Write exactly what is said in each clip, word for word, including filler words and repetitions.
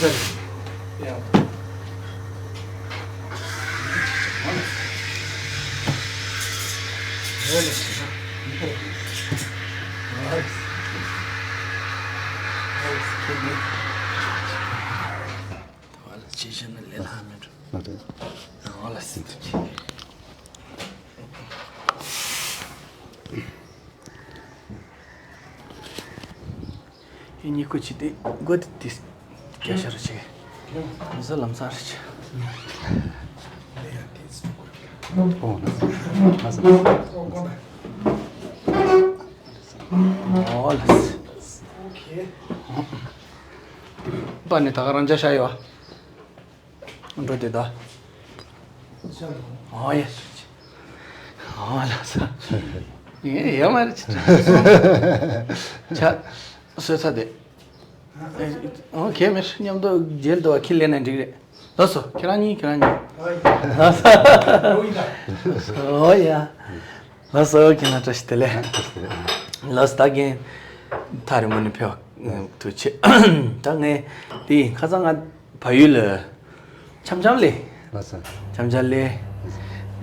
ཨེ། གཉིད་ཁུག་ཅིག་དེ་མགོ་དེ་དེ་སྐད་ཆ་རེ་བྱེད། ལམ་སང་ལམ་སང་རེ་བྱེད། ཨོ་ན་ས་ན་ས་ཨོ་ལ་ས། པ་ནི་ད་ག་རང་ཅག་ཤ་ཡོད། འགྲོ་དེ་ད། ཨོ་ཡ། ཨོ་ལ་ས། ཡེ་ཡ་མ་རེད། ཆ། སོས་ཚ་དེ། ཨོ་ཁེ་མེར་མཉམ་དུ་མཇལ་འདུག་བ་ཁྱི་ལེན་ན་འགྲིག་རེད། ལགས་སོ་ཁྱེད་རང་གཉིས་ཁྱེད་རང་གཉིས། ལགས་སོ། ཨོ་ཡ། ལགས་སོ་ཁྱེད་རང་བཀྲ་ཤིས་བདེ་ལེགས། ལགས་སོ་ད་རྒན། ཐག་རིང་མོ་ནས་ཕེབས་པ་ཐུགས་རྗེ་ཆེ། ད་ངས་དེ་ཁ་སང་ང་བལ་ཡུལ་ལ། འཆམ་འཆམ་ལས། ལགས་སོ། འཆམ་འཆམ་ལས།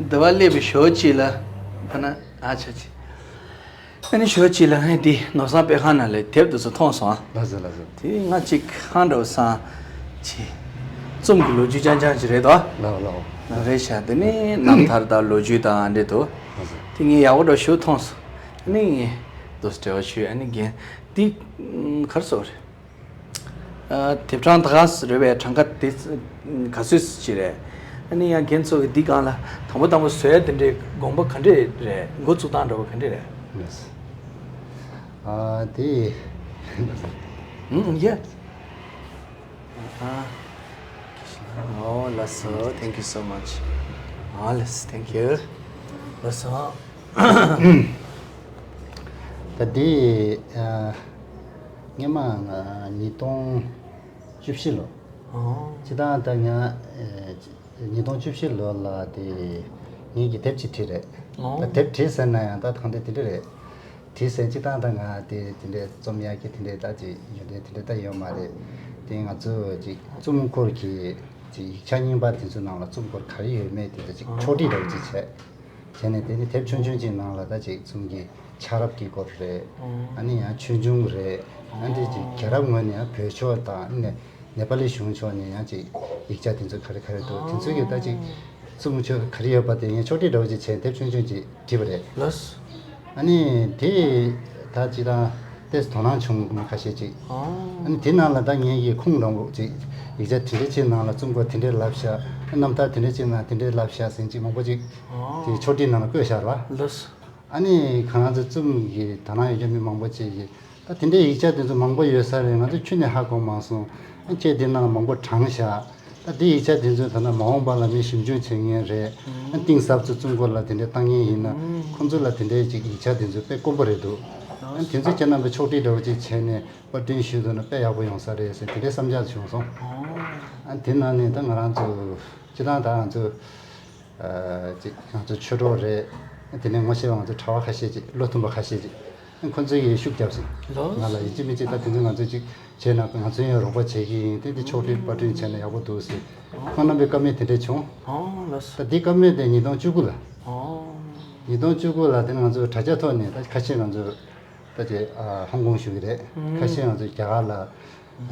འདི་བ་སླེབས་པའི་ཞོར་གཅིག་ལ། ཕ་ན་ཨ་ཆ་ཆི། ཨ་ནི་ཞོར་གཅིག་ལ་ངས་འདི་ནོར་བཟང་དཔེ་ཁང་ནང་ལ་དེབ་འདི་ཚོ་མཐོང་སོང་ཨ། ལགས་སོ་ལགས་སོ། དེ་ང་གཅིག་ཧང་འདྲ་བོ་སང་ཆི། རྩོམ་གྱི་ལོ་རྒྱུས་རྐྱང་རྐྱང་ཅིག་རེད་དོ། ལགས་ལགས། རེད་ཤག་དེ་ནི་རྣམ་ཐར་དང་ལོ་རྒྱུས་དང་འདྲེ་དོ། ལགས་སོ། དེ་ངས་ཡག་པོ་འདྲ་ཞུ་མཐོང་སོང་། ཨ་ནི་ངས་དུ་འབྲེལ་བ་ཞུས་ཨ་ནི་རྒན། འདི་གར་སོགས་རེད། དེབ་གྲངས་ད་ག་རེད་པས། གྲངས་ཀ་དེ་ག་ཚོད་ཅིག་རེད། ཨ་ནི་ཡང་རྒན་ཚོ་གི་འདི་སྒང་ལ་དང་པོ་དང་པོ་བཟོ་ཡ་དེ་འདྲའི་དགོངས་པ་ག་འདྲས་རེད། འགོ་བཙུགས་སྟངས་འདྲ་བོ་ག་འདྲས་རེད། ཨ་དེ། ཨུམ་ཡ། ཨོ་ལགས་སོ། Thank you so much. ཨོ་ལགས་སོ། Thank you. ལགས་སོ། ད་དེ་ཨ། སྔོན་མ་ང་ཉིས་སྟོང་བཅུ་བཞི་ལོ། ཨོ། སྤྱིར་བཏང་ད་ང་ཨེ་ཉིས་སྟོང་བཅུ་བཞི་ལོ་ལ་དེ་ངེད་ཀྱིས་དེབ་ཅིག་བྲིས་རེད། ཨོ། ད་དེབ་བྲིས་ཟེར་ན་ཡང་ད་ཐང་དེ་དེ་འདྲ་རེད། བྲིས་ཟེར་སྤྱིར་བཏང་ད་ང་དེ་དེ་འདྲའི་རྩོམ་ཡག་གི་དེ་འདྲའི་ད་ཅིག་ཡོན་ཏན་དེ་འདྲ་ད་ཡོད་མ་རེད། དེ་ང་ཚོ་ཅིག་རྩོམ་སྐོར་གྱི་ཅིག་ཡིག་ཆ་རྙིང་པ་དེ་ཚོའི་ནང་ལ་རྩོམ་སྐོར་ག་རེ་ཡོད་མེད་དེ་ཚོ་ཅིག་ཕྱོགས་སྒྲིག་འདྲ་བོ་ཅིག་བྱས། བྱས་ནས་དེ་ནི་དེབ་ཆུང་ཆུང་ཅིག་ནང་ལ་ད་ཅིག་རྩོམ་གྱི་ཆ་རབས་ཀྱི་སྐོར་རེད། ཨ་ནི་ཡང་ཆོས་འབྱུང་རེད། ཨ་འདི་ཅིག་རྒྱལ་རབས་ངོས་ནས་ཡང་བོད་ཕྱོགས་དང་ཨ་ནི་ནེ་པ་ལི་གཞུང་ཕྱོགས་ནས་ཡང་ཅིག་ཡིག་ཆ་དེ་ཚོ་ག་རེ་ག་རེ་འདུག་དེ་ཚོ་གི་ད་ཅིག་རྩོམ་ཆོས་ག་རེ་ཡོད་པ་དེ་ངས་ཕྱོགས་སྒྲིག་འདྲ་བོ་ཅིག་བྱས་དེབ་ཆུང་ཆུང་ཅིག་བྲིས་པ་རེད། ལགས། ཨ་ནི་དེ་ད་ཅིག་དང་ཏོག་ཙམ་དོ་སྣང་བྱུང་མི་ཁ་ཤས་ཅིག་ཨ་ནི་དེ་ནང་ལ་ད་ངེད་ཀྱི་ཁུངས་འདྲ་བོ་ཅིག་ཡིག་ཆ་དེ་འདྲ་ཅིག་ནང་ལ་རྩོམ་སྐོར་དེ་འདྲས་ལབ་ཤག་རྣམ་ཐར་དེ་འདྲ་ཅིག་ནང་དེ་འདྲས་ལབ་ཤག་ཟེར་ཅིག་མང་པོ་ཅིག་དེ་ཕྱོགས་སྒྲིག་ནང་ལ་བཀོད་བཞག་རེད་བ། ལགས། ཨ་ནི་ཁོ་རང་ཚོ་རྩོམ་གྱི་དོ་སྣང་ཡོད་མཁན་མི་མང་པོ་ཅིག་གིས་ད་དེ་འདྲའི་ཡིག་ཆ་དེ་ཚོ་མང་པོ་ཡོད་ས་རེད། ང་ཚོ་ཁྱོན་ནས་ཧ་གོ་མ་སོང་། ཨ་ཁྱེད་དེ་ནང་ལ་མང་པོ་དྲངས་ཤག་ད་དེ་ཡིག་ཆ་དེ་ཚོ་ད་ལྟ་མ་འོངས་པ་ལ་མི་ཞིབ་འཇུག་བྱེད་མཁན་རེད། ཨ་གཏིང་ཟབ་ཚོ་རྩོམ་སྐོར་ལ་དེ་འདྲའི་བཏང་མཁན་ཡིན་ན་ཁོང་ཚོ་ལ་དེ་འདྲའི་ཅིག་ཡིག་ཆ་དེ་ཚོ་དཔེ་དཀོན་པོ་རེད་འདུག་ཨ་དེ་ཚོ་ཁྱེད་རྣམ་པས་ཕྱོགས་སྒྲིག་འདྲ་བོ་ཅིག་བྱས་ནས་པར་སྐྲུན་ཞུས་འདུག་ན་དཔེ་ཡག་པོ་ཡོང་ས་རེད་ཟེར་དེ་འདྲའི་བསམ་འཆར་བྱུང་སོང་། ཨ་དེ་ནང་ནས་ད་ང་རང་ཚོ་སྤྱིར་བཏང་ད་ང་ཚོ། ཅིག་ང་ཚོ་ཆོས་གྲོགས་རེད། དེ་ནས་ངོ་ཤེས་པ་ང་ཚོ་གྲྭ་པ་ཁ་ཤས་ཅིག་བློ་མཐུན་པ་ཁ་ཤས་ཅིག་ཁོང་ཚོས་ཀྱིས་ཤུགས་བརྒྱབ་སོང་། ལོ། ང་ལ་ཡིན་གཅིག་མིན་གཅིག་ད་དེ་ཚོ་ང་ཚོས་ཅིག་བྱས་ན་ང་ཚོ་ཡང་རོགས་པ་བྱེད་ཀྱི་ཡིན། དེ་འདི་ཕྱོགས་སྒྲིག་པར་སྐྲུན་བྱས་ན་ཡག་པོ་འདུག་ཟེར་ཁོང་རྣམ་པས་བཀའ་མོལ་དེ་འདྲས་བྱུང་། ཨོ་ལོ། ད་འདི་བཀའ་མོལ་དེ་ཉིས་སྟོང་བཅུ་དགུ་ལ། ཨོ། ཉིས་སྟོང་བཅུ་དགུ་ལ་དེ་ནས་ང་ཚོ་དྲ་རྒྱ་ཐོག་ནས་ད་ཁ་ཤས་ང་ཚོ། ད་ཅེ་ཧོང་ཀོང་བཞུགས་ཀྱི་རེད། ཁ་ཤས་ང་ཚོ་རྒྱ་གར་ལ་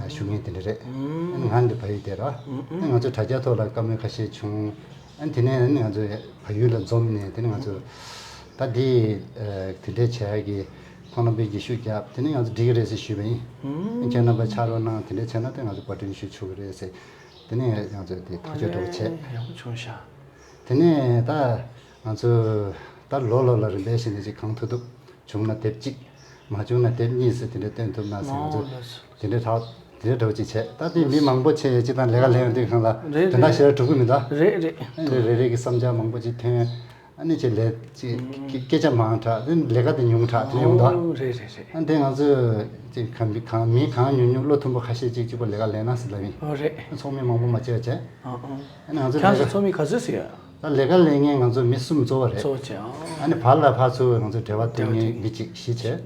བཞུགས་མཁན་དེ་འདྲ་རེད། ང་འདི་བལ་ཡུལ་བསྡད་ར། ང་ཚོ་དྲ་རྒྱ་ཐོག་ལ་བཀའ་མོལ་ཁ་ཤས་བྱུང་། དེ་ནས་ང་ཚོ་བལ་ཡུལ་ལ་འཛོམས་ནས་དེ་ནས་ང་ཚོ་ད་འདི་དེ་འདྲའི་བྱ་ཡག་གི་ཁོང་རྣམ་པས་ཀྱི་ཤུགས་རྒྱབ་དེ་ནས་ང་ཚོ་འགྲིག་གི་རེད་ཟེར་ཞུས་པ་ཡིན། ཁྱེད་རྣམ་པ་ཕྱག་རོགས་གནང་དེ་འདྲ་བྱས་ན་དེ་ང་ཚོ་པར་སྐྲུན་ཞུ་ཆོག་གི་རེད་ཟེར། དེ་ནས་ང་ཚོ་དེ་ཐག་གཅོད་འགྲོ་བྱས། ཡག་པོ་བྱུང་ཤག་དེ་ནས་ད་ང་ཚོ་ད་ལོ་ལོ་ལ་རིམ་པས་བྱས་ནས་ཅིག་གང་ཐུབ་ཐུབ། བྱུང་ན་དེབ་གཅིག་མ་བྱུང་ན་དེབ་གཉིས་ཟེར་དེ་འདྲ་སྟོན་ཐུབ་ན་ཟེར་ང་ཚོ་ཨོ་ལགས་སོ། དེ་འདྲ་གྲགས་དེ་འདྲ་འདྲ་བོ་ཅིག་བྱས། ད་དེ་མི་མང་པོ་བྱས་ཡོད་ཅིག་དང་ལས་ཀ་ལས་ཡོང་དུས་སྒང་ལ་རེད་དོན་དག་རེད་ཞེ་དྲག་གྲུབ་ཀྱི་མི་འདུག་རེད་རེད། ཨ་ནི་རེ་རེ་གི་བསམ་འཆར་མང་པོ་ཅིག་ཐོན། ཨ་ནི་ཅིག་ལས་ཅིག་སྐད་ཆ་མང་དྲགས་དེ་ལས་ཀ་དེ་ཉུང་དྲགས་དེ་འདྲ་ཡོང་འདུག་ཨོ་རེད་རེད་རེད། ཨ་ནི་དེ་ང་ཚོས་ཅིག་གང་མི་གང་མི་གང་ཉུང་ཉུང་བློ་མཐུན་པོ་ཁ་ཤས་ཅིག་གཅིག་པོ་ལས་ཀ་ལས་ན་ཟེར་ལབ་ཡིན། ཨོ་རེད། ཚོགས་མི་མང་པོ་མ་བྱས་བྱས། ཨ་ཨ། ཨ་ནི་ང་ཚོ་ཁྱེད་ལས་ཀ་ཚོ་ཚོགས་མི་ག་ཚོད་ཟེར་ཡ། ལས་ཀ་ལས་མཁན་ང་ཚོ་མི་གསུམ་གཙོ་བོ་རེད། གཙོ་བོ་བྱས་ཨང་། ཨ་ནི་བར་ལ་ཕར་ཚུར་ང་ཚོ་འབྲེལ་བ་གཏོད་མཁན་མི་གཅིག་བཞི་བྱས།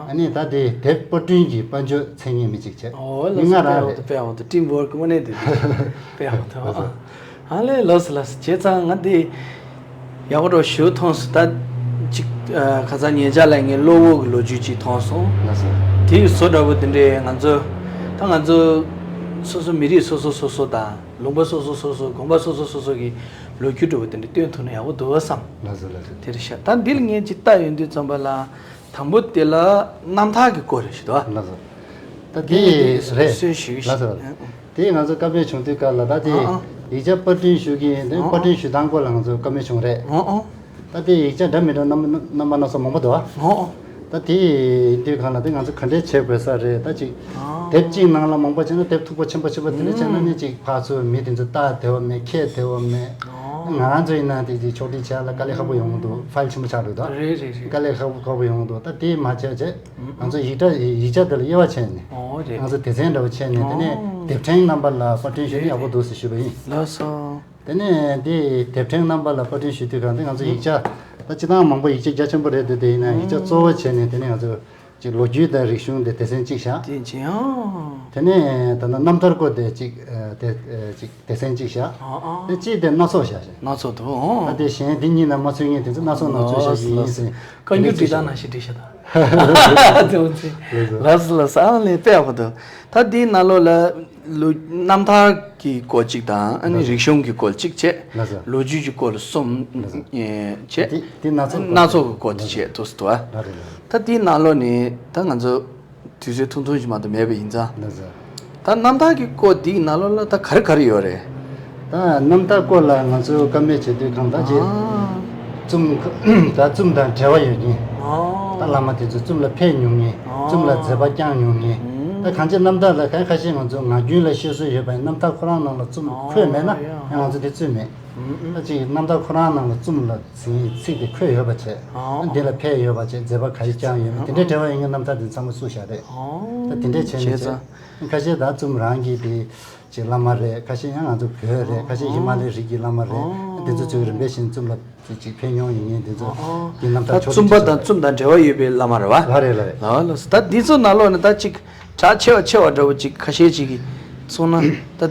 ཨ་ནི་ད་དེ་དེབ་པར་སྐྲུན་གྱི་དཔལ་འབྱོར་འཚོལ་མཁན་མི་གཅིག་བྱས། ཨོ་ལགས་སོ། མི་ལྔ་རང་རེད། དཔེ་ཡག་པོ་འདུག team work དངོས་གནས་དེ་དཔེ་ཡག་པོ་འདུག་ཨ་ལས་ལགས་སོ་ལགས་སོ། བྱས་ཙང་ང་དེ་ཡག་པོ་འགྲོ་ཞུ་མཐོང་སོང་། ད་ཅིག་ཁ་སང་ཉེ་ཆར་ལ་ངའི་གློ་བོ་གི་ལོ་རྒྱུས་ཅིག་མཐོང་སོང་། ལགས་སོ། དེ་ཡི་བཟོ་འདྲ་པོ་དེ་འདྲས་ང་ཚོ་ད་ང་ཚོ་སོ་སོ་མི་རིགས་སོ་སོ་སོ་སོ་དང་། ལུང་པ་སོ་སོ་སོ་སོ། དགོན་པ་སོ་སོ་སོ་སོ་གི་ལོ་རྒྱུས་འདྲ་པོ་དེ་འདྲ་སྟོན་ཐུབ་ན་ཡག་པོ་འདུག་བསམ། ལགས་སོ་ལགས་སོ། དེ་རེད་ཤག་ད་འདི་ལ་ངས་ཅིག་ལྟ་ཡོང་དུས་ཙམ་པ་ལ་དང་པོ་དེ་ལ་རྣམ་ཐར་གྱི་སྐོར་རེད་ཞུ་དོ། ལགས་སོ། ད་དེ་དེ་རེད། གསོན་ཞུ་ལགས་སོ་ལགས་སོ། དེ་ང་ཚོ་བཀའ་མོལ་བྱུང་དུས་སྐབས་ལ་ད་དེ་ཨ་ཨ་ཡིག་ཆ་པར་སྐྲུན་ཞུ་གི་ཡིན་དུས་ཨ་ཨ་པར་སྐྲུན་ཞུ་སྟངས་སྐོར་ལ་ང་ཚོ་བཀའ་མོལ་བྱུང་རེད། ཨ་ཨ། ད་དེ་ཡིག་ཆ་འདྲ་མི་འདྲ་རྣམ་རྣམ་པ་སྣ་ཚོགས་མང་པོ་འདུག་ཨ། ཨོ་ཨོ། ད་དེ་ཡིན་དུས་གང་ལ་དེ་ང་ཚོ་ག་འདྲས་བྱེད་དགོས་ས་རེད། ད་ཅིག་ཨོ། དེབ་གཅིག་ནང་ལ་མང་པོ་བྱས་ན་དེབ་མཐུག་པོ་ཆེན་པོ་ཆེན་པོ་དེ་འདྲས་བྱས་ན་ཨུམ། ནི་ཅིག་ཕར་ཚུར་མི་དེ་ཚོ་ལྟ་བདེ་བ་མེད། ཁྱེར་བདེ་བ་མེད། ཨོ། ང་རང་ཚོ་ཡིན་ན་དེ་ཅིག་ཕྱོགས་སྒྲིག་བྱེད་ཡ་ལ་དཀའ་ལས་ཁག་པོ་ཡོང་གི་འདུག་ཕའིལ་ཆེན་པོ་ཆགས་འགྲོ་འདུག་རེད་རེད་རེད། དཀའ་ལས་ཁག་པོ་ཁག་པོ་ཡོང་གི་འདུག་ད་དེ་མ་བྱས་བྱས་ང་ཚོ་ཡིག་ཆ་ཡིག་ཆ་དེ་ལ་དབྱེ་བ་ཕྱེ་ནས་ཨོ་རེད། ང་ཚོ་སྡེ་ཚན་འདྲ་པོ་ཕྱེ་ནས་དེ་ནས་ཨོ་དེབ་ཕྲེང་རྣམ་པ་ལ་པར་སྐྲུན་ཞུས་ན་ཡག་པོ་འདུག་ཟེར་ཞུས་པ་ཡིན། ལགས་སོ། དེ་ནས་འདི་དེབ་ཕྲེང་རྣམ་པ་ལ་པར་སྐྲུན་ཞུ་དུས་གང་དེ་ང་ཚོ་ཡིག་ཆ་ད་སྤྱི་བཏང་མང་པོ་ཡིག་ཆ་རྒྱ་ཆེན་པོ་རེད་འདུག་དེ་ཡིན་ན་ཡིག་ཆ་གཙོ་བོ་བྱས་ནས་དེ་ནས་ང་ཚོ་ཅིག་ལོ་རྒྱུས་དང་རིག་གཞུང་དེ་སྡེ་ཚན་གཅིག་བཞག་དེ་ཅི་ཡང་། དེ་ནས་ད་ལྟ་རྣམ་ཐར་སྐོར་དེ་ཅིག་དེ་ཅིག་སྡེ་ཚན་གཅིག་བཞག་ཨ་ཨ། དེ་གཅིག་དེ་སྣ་ཚོགས་བཞག་ཞིང་། སྣ་ཚོགས་འདུག་ཨོ། ད་དེ་གཞན་དེ་གཉིས་ན་མ་ཚུད་ངེས་དེ་ཚོ་སྣ་ཚོགས་ནང་ཚུད་བཞག་ཞིང་ཡིན་ཟིན། བཀའ་འགྱུར་བྲིས་སྟངས་ནང་བཞིན་བྲིས་བཞག་དང་། ལགས་སོ་ལགས་སོ། ཨ་ལས་དཔེ་ཡག་པོ་འདུག་ད་དེའི་ནང་ལོགས་ལ། ལོ་རྣམ་ཐར་གྱི་སྐོར་གཅིག་དང་ཨ་ནི་ལགས་སོ། རིག་གཞུང་གི་སྐོར་གཅིག་བྱས། ལགས་སོ། ལོ་རྒྱུས་ཀྱི་སྐོར་ལ་གསུམ་ལགས་སོ། ཨེ་བྱས། དེ་དེ་སྣ་ཚོགས་སྣ་ཚོགས་ཀྱི་སྐོར་དེ་ལགས་སོ། བྱས་ཐུགས་སུ་དུ་བ། ལགས་རེད་ལགས་རེད། ད་དེའི་ནང་ལོགས་ནས་ད་ང་ཚོ་དུས་ཚོད་ཐུང་ཐུང་ཞིག་མ་གཏོགས་མེད་པ་ཡིན་ཙང་། ལགས་སོ། ད་རྣམ་ཐར་གྱི་སྐོར་འདིའི་ནང་ལོགས་ལ་ད་ག་རེ་ག་རེ་ཡོད་རེད། ད་རྣམ་ཐར་སྐོར་ལ་ང་ཚོས་བཀའ་མོལ་བྱེད་དུས་གང་ལྟར་ཅིག་ཨ། ཙུམ། ད་ཙུམ་དང་འབྲེལ་བ་ཡོད་མཁན། ཨ། ད་བླ་མ་དེ་ཚོ་ཙུམ་ལ་ཕེབས་མྱོང་མཁན། ཨ། ཙུམ་ལ་མཛད་པ་བསྐྱངས་མྱོང་མཁན། ཨུམ། ད་གང་ཅི་རྣམ་ཐར་ལ་གང་ཁ་ཤས་ང་ཚོ་ངག་རྒྱུན་ལ་བཤད་སྲོལ་ཡོད་པ་ཡིན། རྣམ་ཐར་ཁོ་རང་ནང་ལ་ཙུམ་ཨ། འཁོད་མེད་ན་ཡ། ཡང་ང་ཚོ་དེ་བཙུད་མེད། ཨུམ་ཨུམ། ད་ཅིག་རྣམ་ཐར་ཁོ་རང་ནང་ལ་ཙུམ་ལ་ཟེར་ཚིག་དེ་འཁོད་ཡོད་པ་བྱས། ཨ། འདི་ལ་ཕེབས་ཡོད་པ་བྱས། མཛད་པ་ག་རེ་བསྐྱངས་ཡོད་མེད་དེ་འདྲའི་འབྲེལ་བ་ཡོད་མཁན་རྣམ་ཐར་དེ་ཚང་མ་བཙུགས་བཞག་རེད། ཨ། ད་དེ་འདྲས་བྱས་ནས་བྱས། ཁ་ཤས་ད་ཙུམ་རང་གི་དེ་ཅིག་བླ་མ་རེད། ཁ་ཤས་ཡང་ང་ཚོ་བོད་རེད། ཁ་ཤས་ཧི་མ་ལའི་རི་གི་བླ་མ་རེད། དེ་ཚོ་ཚོས་རིམ་པས་བཞིན་ཙུམ་ལ་ཅིག་ཕེབས་མྱོང་ཡོད་མཁན་དེ་ཚོ་གི་རྣམ་ཐར་ཕྱོགས་སྒྲིག་ཅིག་བྱས། ཙུམ་པ་དང་ཙུམ་དང་འབྲེལ་བ་ཡོད་པའི་བླ་མ་རེད་བ། ལགས་རེད་ལགས་རེད། ལགས་ལགས་སོ། ད་འདི་ཚོ་ནང་ལོགས་ནས་ད་ཅིག་གྲགས་ཆེ་བ་ཆེ་བ་འདྲ་བོ་ཅིག་ཁ་ཤས་ཅིག་གིས་གསུངས་ན་ད་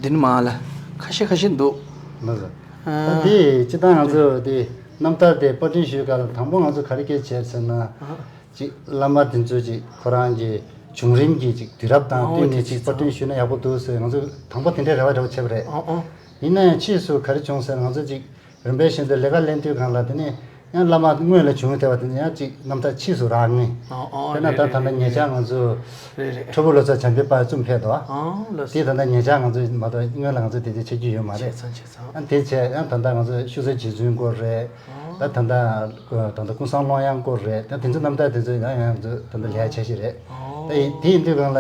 འདི་ནི་མ་ལ་ཁ་ཤས་ཁ་ཤས་འདུག་ལགས་སོ། ཨ། ད་དེ་སྤྱི་བཏང་ང་ཚོ་དེ་རྣམ་ཐར་དེ་པར་སྐྲུན་ཞུས་སྐབས་ལ་དང་པོ་ང་ཚོ་ག་རེ་སྐད་བྱས་ཟེར་ན། ཅིག་བླ་མ་དེ་ཚོ་ཅིག་ཁོ་རང་གི་བྱུང་རིམ་གྱི་ཅིག་དུས་རབས་དང་ཨོ་བསྟུན་ནས་དེ་ཅིག་ཅིག་པར་སྐྲུན་ཞུས་ན་ཡག་པོ་འདུག་ཟེར་ང་ཚོ་དང་པོ་དེ་འདྲའི་རེ་བ་འདྲ་བོ་བྱས་པ་རེད། ཨོ་ཨོ། ཡིན་ན་ཡང་ཕྱིས་སུ་ག་རེ་བྱུང་ཟེར་ན་ང་ཚོ་ཅིག་རིམ་པས་བཞིན་དུ་ལས་ཀ་ལེན་དུས་གང་ལ་དེ་ནས་ཡང་བླ་མ་སྔོན་ལ་བྱུང་བསྡད་པ་དེ་ནས་ཡང་ཅིག་རྣམ་ཐར་ཕྱིས་སུ་རག་ངེས། ཨོ་ཨོ། དཔེར་ན་རེད་ད་ད་ལྟ་རེད་ཉེ་རེད་ཆར་རེད། ང་ཚོ་རེད་རེད། ཁྲོ་བོ་ལོ་ཙཱ་བྱམས་པའི་དཔལ་རྩོམ་ཕེབས་འདུག་ཨ། ཨོ་ལགས་སོ། དེ་ད་ལྟ་ཉེ་ཆར་ང་ཚོ་མ་གཏོགས་སྔོན་ལ་ང་ཚོ་དེ་དེ་ཆད་རྒྱུ་ཡོད་མ་རེད། བྱས་ཙང་བྱས་ཙང་། ཨ་དེ་བྱས་ཡང་ད་ལྟ་ང་ཚོ་ཤུ་ཚ་རྗེ་བཙུན་སྐོར་རེད། ད་ད་ལྟ་ད་ལྟ་ཀུན་བཟང་ཀློང་ཡངས་སྐོར་རེད། ད་དེ་ཚོ་རྣམ་ཐར་དེ་ཚོ་ཡང་ཡང་ཚོ་ད་ལྟ་ལས་ཆ་ཤས་རེད། ད་ཡིན་དེ་ཡིན་དུས་གང་ལ་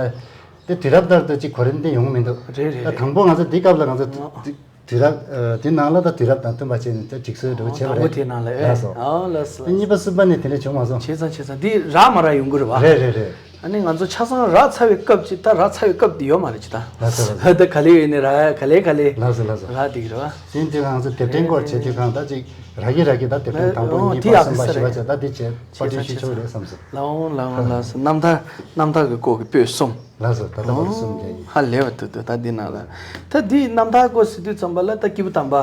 དེ་དུས་རབས་ལྟར་དུ་ཅིག་གོ་རིམ་དེ་ཡོང་མི་འདུག་རེད་རེད་ད་རེད། དང་པོ་ང་ཚོ་དེ་སྐབས་ལ་ང་ཚོ་དེ་དུས་རབས་དེ་ནང་ལ་ད་དུས་རབས་དང་བསྟུན་པ་བྱས་ནས་ད་སྒྲིག་སྲོལ་འདྲ་བོ་བྱས་པ་དང་པོ་རེད། དེ་ནང་ལ་ཨེ། ལགས་སོ། ཨ་ལགས་སོ་ལགས་སོ། གཉིས་པ་གསུམ་པ་ནས་དེ་འདྲ་བྱུང་མ་སོང་། བྱས་ཙང་བྱས་ཙང་འདི་རག་མ་རག་ཡོང་གི་རེད་བ། རེད་རེད་རེད། ཨ་ནི་ང་ཚོ་ཆ་ཚང་རག་ཚར་བའི་སྐབས་ཅིག་ད་རག་ཚར་བའི་སྐབས་དེ་ཡོད་མ་རེད་ཅི་ད། ལགས་སོ་ལགས་སོ། ད་ག་ལེ་ཡོད་ནི་རག་ག་ལེ་ག་ལེ། ལགས་སོ་ལགས་སོ། རག་དེ་གི་རེད་བ། དེ་འདི་ང་ཚོ་དེབ་ཕྲེང་སྐོར་བྱེད་དུས་གང་ད་ཅིག་རག་གི་རག་གི་ད་དེབ་ཕྲེང་དང་པོ་ཨོ་གཉིས་དེ་པ་ཡག་གི་གསུམ་པ་ས་བཞི་པ་རེད། བྱས་ད་དེ་བྱས་པར་སྐྲུན་ཞུ་ཆོག་རེད་བསམ་སོང་། ལའོ་ལའོ་ལགས་སོ། རྣམ་ཐར་རྣམ་ཐར་གི་སྐོར་གི་པོད་གསུམ། ལགས་སོ། ད་ལྟ་བར་གསུམ་རྒྱག་ཡིན། ཧ་ལས་བ་འདུག་འདུག་ད་འདི་ནང་ལ་ད་འདི་རྣམ་ཐར་སྐོར་ཟེར་དུས་ཙམ་པ་ལ་ད་སྐྱེས་བུ་དམ་པ་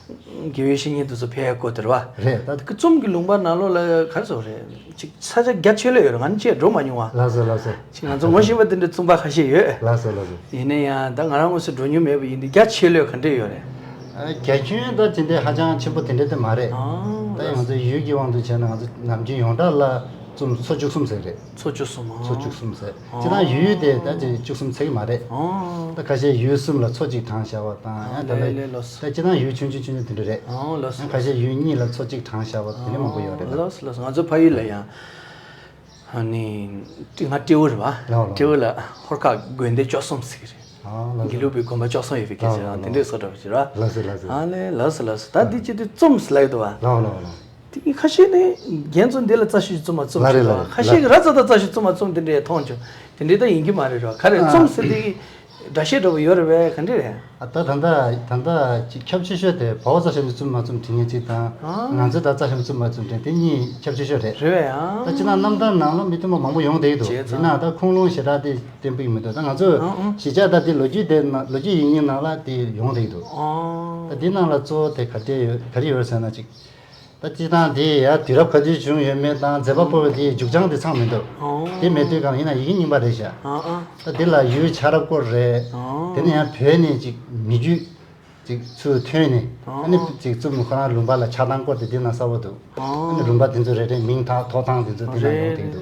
དགེ་བའི་བཤེས་གཉེན་དེ་ཚོ་ཕལ་སྐོར་དེ་རེད་བ། རེད་ད། ཀ་ཙུམ་གྱི་ལུང་པ་ནང་ལོགས་ལ་ག་རེ་ཟེར་བ་རེད། ཅིག་ས་ཆ་རྒྱ་ཆེ་ལོས་ཡོད་རེད། ང་ནི་ཅིག་འགྲོ་མ་མྱོང་བ། ལགས་སོ་ལགས་སོ། ཅིག་ང་ཚོ་ངོ་ཤེས་པ་དེ་འདྲ་ཙུམ་པ་ཁ་ཤས་ཡོད། ལགས་སོ་ལགས་སོ། ཡིན་ན་ཡང་ད་ང་རང་དངོས་སུ་འགྲོ་མྱོང་མེད་པ་ཡིན་དུས་རྒྱ་ཆེ་ལོས་ག་འདྲས་ཡོད་རེད། རྒྱ་ཁྱོན་ད་དེ་འདྲས་ཧ་ཅང་ཆེན་པོ་དེ་འདྲས་དེ་མ་རེད། ཨང་། ད་ཡང་ང་ཚོ་ཡུལ་གྱི་དབང་དུ་བྱས་ན་ང་ཚོ་ནམ་རྒྱུན་ཡོངས་གྲགས་ལ་ཙུམ་ཚོ་བཅུ་གསུམ་ཟེར་རེད། ཚོ་བཅུ་གསུམ་ཨང་། ཚོ་བཅུ་གསུམ་ཟེར། སྤྱིར་བཏང་ཡུལ་དེ་ད་ཅིག་བཅུ་གསུམ་ཚེག་མ་རེད། ཨང་། ད་ཁ་ཤས་ཡུལ་གསུམ་ལ་ཚོ་གཅིག་བགྲངས་བཞག་པ་དང་ཡང་ད་ལས་ལས་ལོས། ད་སྤྱིར་བཏང་ཡུལ་ཆུང་ཆུང་ཆུང་ཆུང་དེ་འདྲ་རེད། ཨང་ལོས། ཡང་ཁ་ཤས་ཡུལ་གཉིས་ལ་ཚོ་གཅིག་བགྲངས་བཞག་པ་དེ་འདྲ་མང་པོ་ཡོད་རེད་ལ། ལོས་ལོས། ང་ཚོ་ཕ་ཡུལ་ལ་ཡང་ཨ་ནི་ང་སྤྲེའུ་རེད་བ། ལོས་ལོས། སྤྲེའུ་ལ་ཧོར་ཁ་དགོན་སྡེ་བཅུ་གསུམ་ཟེར་གི་རེད། ཨང་ལོས། དགེ་ལུགས་པའི་དགོན་པ་བཅུ་གསུམ་ཡོད་པའི་སྐད་ཆ་ལོས་ལོས། དེ་འདྲའི་བཟོ་འདྲ་བ་ཞིག་རེད་བ། ལོས་ལོས་ལོས། ཨ་ལས་ལོས་ལོས། ད་འདི་ཅི་དུས་ཙུམ་ཟེར་ལ་ཡོད་དོ་བ། ལོས་ལོས་ལོས། དེ་ཁ་ཤས་ནི་རྒན་ཚོ་འདི་ལ་རྩ་ཤུ་རྩོམ་པ་རྩོམ་ལ་ཞིག་རེད་ལ་རེད། ཁ་ཤས་ཀྱི་ར་ཙ་ད་རྩ་ཤུ་རྩོམ་པ་རྩོམ་དེ་འདྲའི་མཐོང་བྱུང་། དེ་འདྲའི་ད་ཡིན་གྱི་མ་རེད་རོ། ག་རེ་ཨ། རྩོམ་ཟེར་དེ་གི་ སྒྲ་བཤད་འདྲ་པོ་ཡོད་རེད་པས། ག་འདྲ་རེད། ཨ་ད་ད་ལྟ་ད་ལྟ་ཅིག་ཁྱབ་ཆེ་ཤོས་དེ་བོད་པ་རྩ་ཆེན་པོའི་རྩོམ་མ་རྩོམ་འབྲི་མཁན་ཅིག་དང་། ཨ། ང་ཚོའི་ད་རྩ་ཆེན་པོའི་རྩོམ་མ་རྩོམ་འབྲི་མཁན་དེ་གཉིས་ཁྱབ་ཆེ་ཤོས་རེད། རེད་པས། ཨ། ད་སྤྱིར་ན་རྣམ་ཐར་ནང་ལ་མི་སྟོན་པ་མང་པོ་ཡོང་བསྡད་ཀྱི་འདུག་བྱས་ཙང་། ཡིན་ནའང་ད་ཁུངས་ལུང་ཞེ་དྲག་དེ་བསྟན་པོ་ཡིན་མི་འདུག་ད་ང་ཚོས། ཨ་ཨ། གཞིས་ཆགས་ད་དེ་ལོ་རྒྱུས་དེ་ནང་ལོ་རྒྱུས་ཡིག་རྙིང་ནང་ལ་དེ་ཡོང་བསྡད་ཀྱི་འདུག་ཨ། ད་དེ་ནང་ལ་གཙོ་བོ་དེ་ག་འདྲས་ཡོད་ག་རེ་ཡོད་ཟེར་ན་ཅིག་ད་སྤྱིར་བཏང་དེ་ཡར་དུས་རབས་ག་དུས་བྱུང་ཡོད་མེད་དང་མཛད་པ་པོ་དེའི་མཇུག་བྱང་དེ་ཚང་མི་འདུག་ཨོ། དེ་མེད་དུས་གང་ཡིན་ན་ཡི་གེ་རྙིང་པ་རེད་ཤག་ཨ་ཨ། ད་དེ་ལ་ཡུལ་ཆགས་རབས་སྐོར་རེད། ཨོ། དེ་ནས་ཡང་བོད་ནས་ཅིག་མི་རྒྱུད་ཅིག་ཚུར་ཐོན་ནས། ཨོ། ཨ་ནི་ཅིག་རྩོམ་ཁོ་རང་ལུང་པ་ལ་ཆགས་སྟངས་སྐོར་དེ་དེ་ན་གསལ་པོ་འདུག་ཨོ། ཨ་ནི་ལུང་པ་དེ་ཚོ་རེ་རེ་མིང་ཐོགས་ཐོགས་སྟངས་དེ་ཚོ་དེ་ན་ཡོང་བསྡད་ཀྱི་འདུག་རེད་རེད།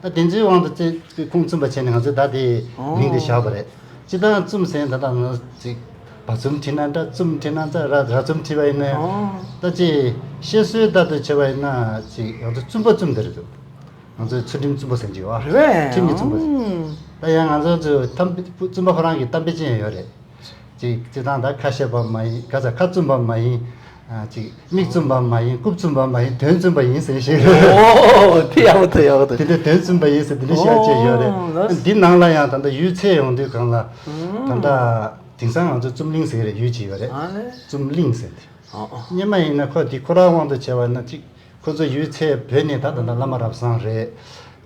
ཨ། ད་དེ་ཚོའི་དབང་དུ་བརྩི་ཁུངས་བཙུན་པ་བྱས་ནས་ང་ཚོས་ད་དེ་མིང་དེ་བཞག་པ་རེད། སྤྱིར་བཏང་རྩོམ་ཟེར་ད་ལྟ་ང་ཚོ་ཅིག་བར་རྩོམ་བྲིས་ན་འདྲ། རྩོམ་བྲིས་ན་འདྲ། ར་ར་རྩོམ་བྲིས་པ་ཡིན་ན། ཨོ། ད་ཅིག་བཤད་སྲོལ་ལྟར་དུ་བྱས་པ་ཡིན་ན་ཅིག་ང་ཚོ་བཙུན་པ་བཙུམ་དེ་རེད་འདུག་ང་ཚོའི་ཚུལ་ཁྲིམས་བཙུན་པ་ཟེར་གྱི་ཡོད་ཨ། རེད་པས། ཁྲིམས་ཀྱི་བཙུན་པ་ཟེར། ཨང་། ད་ཡང་ང་ཚོ་ཚོ་ཐམ་བཙུན་པ་ཁོ་རང་གི་གཏམ་དཔེ་ཅན་ཡོད་རེད། ཅིག་སྤྱིར་བཏང་ད་ཁ་བཤད་པ་མ་ཡིན། ག་ཚ་ཁ་བཙུམ་པ་མ་ཡིན། ཨ། ཅིག་མིག་བཙུམ་པ་མ་ཡིན། རྐུབ་བཙུམ་པ་མ་ཡིན། དོན་བཙུམ་པ་ཡིན་ཟེར་ཞིག་རེད། ཨོ། དེ་ཡག་པོ་འདུག་ཡག་པོ་འདུག་དེ་འདྲའི་དོན་བཙུམ་པ་ཡིན་ཟེར་དེ་འདྲ་བཤད་ཡ་ཅིག་ཡོད་རེད། ཨོ་ལགས། འདི་ནང་ལ་ཡང་ད་ལྟ་ཡུལ་ཚད་ཡོང་དུས་གང་ལ། ཨང་། ད་ལྟ་དེང་སང་ང་ཚོ་བཙུམ་གླིང་ཟེར་གྱི་རེད། ཡུལ་ཅིག་ཡོད་རེད། ཨ་ལས། བཙུམ་གླིང་ཟེར་དེ། ཨོ་ཨོ། སྔོན་མ་ཡིན་ན་ཁོ་དེ་ཁོ་རང་དབང་དུ་བྱས་པ་ན་ཅིག་ཁོ་ཚོ་ཡུལ་ཚད་བོད་ནས་ད་ད་ལྟ་བླ་མ་རབ་བཟང་རེད།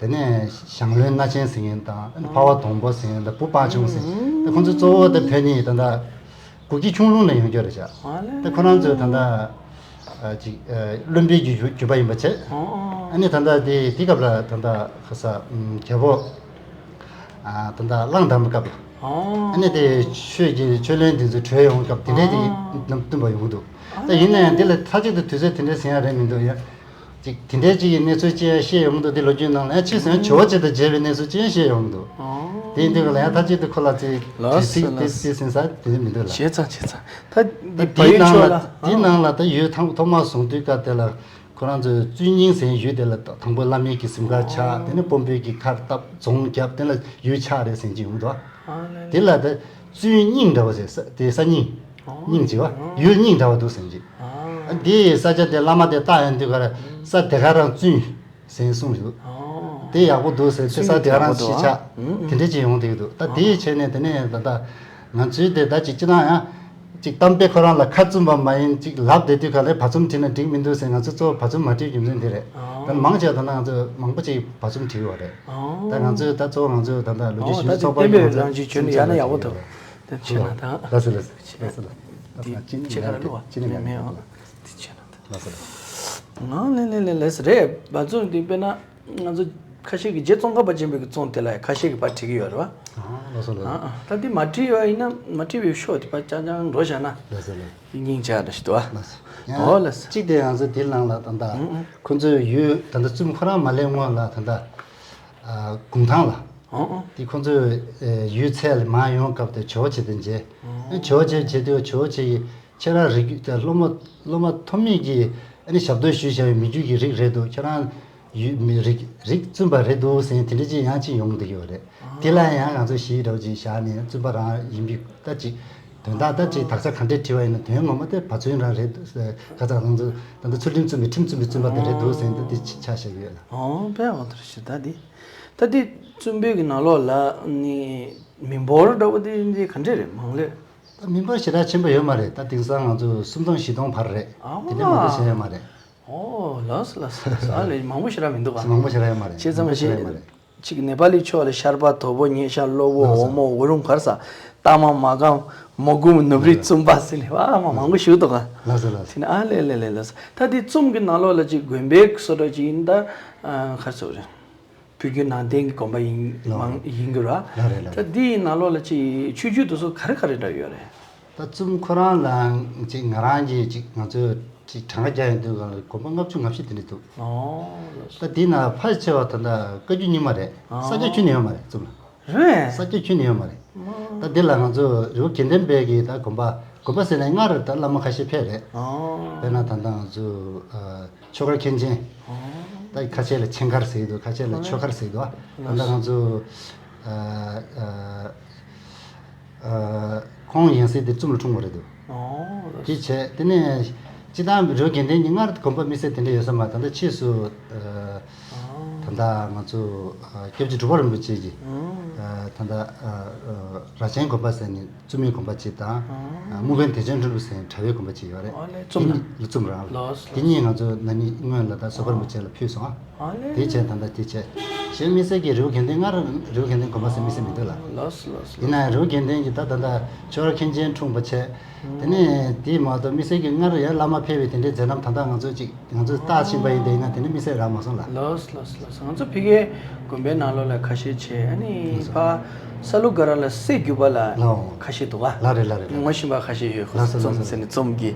དེ་ནས་ཞང་བློན་སྣ་ཆེན་ཟེར་མཁན་དང་། ཨ་ནི་འཕགས་པ་སྡོང་པོ་ཟེར་མཁན་དང་། བུ་དཔལ་འབྱུང་ཟེར། ད་ཁོ་ཚོ་གཙོ་བོ་ད་བོད་ནས་ད་ལྟ་གུ་གེ་ཁྱུང་ལུང་ནས་ཡོང་རྒྱུ་རེད་ཤག་ཨ་ལས། ད་ཁོ་རང་ཚོས་ད་ལྟ་ཨ་ཅིག་ཨ་བློན་པོའི་རྒྱུད་རྒྱུད་པ་ཡིན་པ་བྱས། ཨོ་ཨོ། ཨ་ནི་ད་ལྟ་དེ་དེ་སྐབས་ལ་ད་ལྟ་ཁ་ས་ཨམ་རྒྱལ་པོ་ཨ་ད་ལྟ་གླང་དར་མའི་སྐབས་ལ། ཨོ། ཨ་ནི་དེ་ཆོས་ཀྱི་ཆོས་བློན་དེ་ཚོ་བྲོས་ཡོང་སྐབས་དེ་འདྲའི་དེ་ཨོ། རྣམས་བསྟུན་པ་ཡོང་གི་འདུག་ད་ཡིན་ན་ཡང་དེ་ལ་མཐའ་གཅིག་ཏུ་དུས་ཚོད་དེ་འདྲའི་ཟིན་ཡ་རེད་མི་འདུག་ཡ། ཅིག་དེ་འདྲའི་ཅིག་གི་གནས་ཚུལ་ཅི་ཡང་བཤད་ཡོང་གི་འདུག་དེ་ལོ་རྒྱུས་ནང་ལ་ཡང་ཕྱིས་སུ་ཡང་ཇོ་བོ་རྗེ་དང་མཇལ་བའི་གནས་ཚུལ་ཅི་ཡང་བཤད་ཡོང་གི་འདུག་ཨོ། དེ་ཡིན་དུས་ལ་ཡང་མཐའ་གཅིག་ཏུ་ཁོ་ལ་ཅིག་ལགས་སོ། དེ་ལགས་སོ། ཅིག་དེ་ཟིན་ས་དེ་འདྲ་མི་འདུག་ལ། བྱས་ཙང་བྱས་ཙང་། ད་ད་འདི་བལ་དེའི་ཡུལ་ནང་ཕྱོགས་ལ་ལ། དེའི་ཨང་། ནང་ལ་ད་ཡུལ་ཐང་ཐོག་མར་བཟུང་དུས་སྐབས་དེ་ལ་ཁོ་རང་ཚོས་བཙུན་སྙིང་ཟེར་ཡུལ་དེ་ལ་དང་པོ་བླ་མའི་གི་གཟིམ་ཁར་ཆགས། ཨོ། དེ་ནས་དཔོན་པོའི་གི་ཁར་བཏབ། རྫོང་བརྒྱབ། དེ་ལ་ཡུལ་ཆགས་རེད་ཟེར་གྱི་ཡོང་འདུག་ཨ་ལས། དེ་ལ་ད་བཙུན་སྙིང་འདྲ་བོ་ཟེར། ས་དེ་ས་སྙིང་། ཨོ། སྙིང་བྱེད་པ། ཨོ། ཡུལ་སྙིང་འདྲ་བོ་འདུག་ཟེར་གྱི། ཨ། ཨ་དེ་ས་ཆ་དེ་བླ་མ་དེ་བཏགས་ཡོང་དུས་ག་རེ། ས་དེ་ག་རང་བཙུན་ཟེར་གསུངས་ཡོད། ཨོ། དེ་ཡག་པོ་འདུག་ཟེར། དེ་ས་དེ་ག་རང་ཕྱི་ཆགས། ཨང་། དེ་འདྲ་ཅིག་ཡོང་བསྡད་ཀྱི་འདུག་ད་དེ་བྱས་ནས་དེ་ནས་ད་ལྟ་ང་ཚོའི་དེ་ད་ཅིག་ཅི་ན་ཡང་ཅིག་གཏམ་དཔེ་ཁོ་རང་ལ་ཁ་བཙུམ་པ་མ་ཡིན། ཅིག་ལབ་བསྡད་དུས་ག་ལེ་བར་རྩོམ་བྲིས་ན་འགྲིག་མི་འདུག་ཟེར། ང་ཚོ་གཙོ་བོ་བར་རྩོམ་མ་བྲིས་རྒྱུ་མཚན་དེ་རེད། ཨོ། ད་མང་ཆེ་བ་ད་ལྟ་ང་ཚོ་མང་པོ་ཅིག་བར་རྩོམ་བྲིས་ཡོད་རེད། ཨོ། ད་ང་ཚོས་ད་གཙོ་བོ་ང་ཚོས་ད་ལྟ་ལོ་རྒྱུས་ཨོ། ཞིབ་ད་ཚོགས་པ་གི་ང་ཚོས་རྩོམ་ཆེན་ཡག་པོ་འདུག་དེ་བྱས་ན་ད། ལགས་སོ་ལགས་སོ། ལགས་སོ་ལགས་སོ། འདི་ཅི་ནས་ཁྱེད་ཀ་ར་མེད་བླུགས་པ་ཅི་ནས་མེད་མེད་མེད་བླུགས་པ། འདི་བྱས་ན་ད། ལགས་སོ་ལགས་སོ། ང་ལས་ལས་ལས་ལས་རེད། བར་རྩོམ་འདི་དཔེར་ན་ང་ཚོ་ཁ་ཤས་ཀྱིས་རྗེ་ཙོང་ཁ་པ་ཆེན་པོའི་གི་རྩོམ་དེ་ལ་ཁ་ཤས་ཀྱིས་ཕར་བྲིས་ཀྱི་ཡོད་རེད་བ། ཨ་ལགས་སོ་ལགས་སོ། ཨ་ཨ་ད་འདི་མ་བྲིས་པ་ཡིན་ན་མ་བྲིས་པའི་ཤོག་དེ་ཕར་རྐྱང་རྐྱང་འགྲོ་བཞག་ན། ལགས་སོ་ལགས་སོ། སྙིང་རྗེ་རེད་ཞུ་དོ། ལགས་སོ། ཡང་ཨོ་ལགས་སོ། གཅིག་དེ་ང་ཚོ་འདི་ནང་ལ་ད་ལྟ་ཨང་ཨང་། ཁོ་ཚོའི་ཡུལ་ད་ལྟ་རྩོམ་ཁོ་རང་མ་སླེབས་སྔོན་ལ་ད་ལྟ་ཨ་གུང་ཐང་ལ། ཨང་ཨང་། དེ་ཁོ་ཚོའི་ཨེ་ཡུལ་ཚད་ལ་མར་ཡོང་སྐབས་དེ་ཇོ་བོ་རྗེ་དང་མཇལ། ཨང་། ཇོ་བོ་རྗེ་མཇལ་དུས་ཇོ་བོ་རྗེ་ཡིས་ཁྱེད་རང་རིགས་རྒྱུད་དེ་སློབ་མ་སློབ་མ་ཐོན་མི་གིས་ཨ་ནི་ཞབས་ཏོག་ཞུས་བྱ་བའི་མི་རྒྱུད་ཀྱི་རིགས་རེད་འདུག་ཁྱེད་རང་ཡུལ་མི་རིགས་རིགས་བཙུན་པ་རེད་འདུག་ཟེར་དེ་འདྲ་ཅིག་ཡང་ཅིག་ཡོང་བསྡད་ཀྱི་ཡོད་རེད། ཨང་། དེ་ལ་ཡང་ང་ཚོ་གཞི་འདྲ་བོ་ཅིག་བཞག་ནས་བཙུན་པ་རང་ཡིན་པའི་ད་ཅིག་དོན་དག་ད་ཅིག་དག་ཆ་ག་འདྲས་བྲིས་པ་ཡིན་ན་དོན་ངོ་མ་དེ་བར་རྩོམ་རང་རེད་འདུག་ཟེར། ཁ་ཚ་ང་ཚོ་ད་ལྟ་ཚུལ་ཁྲིམས་བཙུན་པའི་ཁྲིམས་བཙུན་པའི་བཙུན་པ་དེ་རེད་འདུག་ཟེར་འདི་དེ་ཆ་བཞག་གི་ཡོད་ལ། ཨང་། དཔེ་ཡག་པོ་འདུག་ཞེ་ད་འདི། ད་འདི་བཙུན་པའི་གི་ནང་ལོགས་ལ་ནི་མི་འབོར་འདྲ་བོ་དེ་འདི་ག་འདྲས་རེད། མང་ལོས། ད་མི་འབོར་ཞེ་དྲག་ཆེན་པོ་ཡོད་མ་རེད། ད་དེང་སང་ང་ཚོ་སུམ་སྟོང་བཞི་སྟོང་བར་རེད། ཨ་མ། དེ་འདྲ་མང་པོ་ཞིག་ཡོད་མ་རེད། ཨོ་ལགས་སོ་ལགས་སོ་ལགས་སོ། ཨ་ལས་མང་པོ་ཞེ་དྲག་མི་འདུག་ག་མང་པོ་ཞེ་དྲག་ཡོད་མ་རེད། བྱས་ཙང་མང་པོ་ཞེ་དྲག་ཡོད་མ་རེད། ཅིག་ནེ་པ་ལི་ཕྱོགས་ལ་ཤར་པ། དོ་པོ། ཉེ་ཤར། གློ་བོ། ལགས་སོ། འོལ་མོ། འོག་རུམ། གར་ས། རྟ་མང་། མ་སྒམ། མོ་སྒམ། ནུབ་རི། ལགས་སོ། བཙུན་པ་ཟེར་ནས་བ་མ་མང་པོ་ཞིག་འདུག་ག་ལགས་སོ་ལགས་སོ། དེ་ནས་ཨ་ལས་ལས་ལས་ལགས་སོ། ད་དེ་རྩོམ་གྱི་ནང་ལོགས་ལ་ཅིག་དགོན་པའི་བཟོ་འདྲ་ཅིག་ཡིན་ད། ཨ་གར་སོ་རེད། བོད་བརྒྱུད་ནང་བསྟན་གྱི་དགོན་པ་ཡིན། ལགས། མང་ཡིན་གྱི་ར། ལགས་རེད་ལགས། ད་འདིའི་ནང་ལོགས་ལ་ཅིག་ཆོས་བརྒྱུད་དེ་ཚོ་ག་རེ་ག་རེ་འདྲ་ཡོད་རེད། ད་རྩོམ་ཁོ་རང་ལ་ཅིག་ང་རང་གིས་ཅིག་ང་ཚོས་ཅིག་གྲངས་ཀ་རྒྱག་ཡོང་དུས་སྒང་ལ་དགོན་པ་ལྔ་བཅུ་ང་བཞི་དེ་འདྲ་འདུག་ཨོ་ལགས་སོ། ད་འདི་ན་ཕལ་ཆེ་བ་ད་ལྟ་བཀའ་བརྒྱུད་རྙིང་མ་རེད། ཨོ་ས་སྐྱ་ཁྱོན་ནས་ཡོད་མ་རེད་རྩོམ་ལ། རེད། ས་སྐྱ་ཁྱོན་ནས་ཡོད་མ་རེད། ད་འདི་ལ་ང་ཚོ་རི་བོ་དགེ་ལྡན་པའི་གི་ད་དགོན་པ་དགོན་པ་ཟེར་ནས་སྔར་ད་བླ་མ་ཁ་ཤས་ཕེབས་རེད། ཨོ་དཔེར་ན་ད་ལྟ་ང་ཚོ་ཨ་ཆོས་སྒར་མཁན་ཆེན། ཨོ་ད་ཁ་ཤས་ལ་ཆེན་སྒར་ཟེར་གྱི་འདུག་ཁ་ཤས་ལ་ཆོས་སྒར་ཟེར་གྱི་འདུག་ད་ལྟ་ང་ཚོ་ཨ་ཨ་ཨ་ཁོང་ཡང་སྲིད་དེ་རྩོམ་ལ་འཁྲུངས་པ་རེད་འདུག་ཨོ་དེ་བྱས་དེ་ནས་སྤྱིར་བཏང་རི་བོ་དགེ་ལྡན་གྱི་སྔར་དགོན་པ་དམིགས་བསལ་དེ་འདྲ་ཡོད་ས་མ་རེད། ད་ལྟ་ཕྱིས་སུ་ཨ་ད་ལྟ་ང་ཚོ་ཨ་སྐྱབས་རྗེ་འབྲུག་པ་རིན་པོ་ཆེ་གིས་ཨ་ ད་ལྟ་ཨ་ཨ་རྭ་ཅན་དགོན་པ་ཟེར་ནས་བཙུན་མའི་དགོན་པ་གཅིག་དང་། ཨ། ཨ་སྨུག་པའི་བདེ་ཆེན་ཁྲི་ལུ་ཟེར་ནས་གྲྭ་པའི་དགོན་པ་གཅིག་ཡོད་རེད། ཨ་ལས་བཙུན་མ། དེ་གཉིས་བཙུན་མ་རང་རེད། ལགས་སོ། དེ་གཉིས་ང་ཚོ་ན་ནིང་སྔོན་ལ་ད་བཟོད་པ་རིན་པོ་ཆེ་ལ་ཕུལ་སོང་ཨ། ཨ་ལས། དེ་བྱས་ད་ལྟ་དེ་བྱས། གཞན་དམིགས་བསལ་གྱི་རི་བོ་དགེ་ལྡན་སྔར་རི་བོ་དགེ་ལྡན་དགོན་པ་ཟེར་དམིགས་བསལ་མི་འདུག་ལ། ལགས་སོ་ལགས་སོ། ཡིན་ན་ཡང་རི་བོ་དགེ་ལྡན་གྱི་ད་ད་ལྟ་ཆོས་ར་མཁན་ཆེན་འཁྲུངས་པ་བྱས། དེ་ནས་དེ་མ་གཏོགས་དམིགས་བསལ་གྱི་སྔར་ཡང་བླ་མ་ཕེབས་པའི་དེ་འདྲའི་མཛད་རྣམ་ད་ལྟ་ང་ཚོས་ཅིག་ང་ཚོས་བལྟ་བཞིན་པ་ཡིན་དེ་ཡིན་ན་དེ་འདྲའི་དམིགས་བསལ་རག་མ་སོང་ལ། ལགས་སོ་ལགས་སོ་ལགས་སོ། ང་ཚོ་ཕ་གིའི་དགོན་པའི་ནང་ལོགས་ལ་ཁ་ཤས་བྱས། ཨ་ནི་ཕ་ས་ལུ་ག་ར་ལ་སྲས་བརྒྱུད་པ་ལ་ལའོ། ཁ་ཤས་འདུག་བ། ལ་རེད་ལ་རེད་ལ་རེད། ངོ་ཤེས་པ་ཁ་ཤས་ཡོད། ཁོ་ལགས་སོ་རྩོམ་ལགས་སོ། ཟེར་ནས་རྩོམ་གྱི་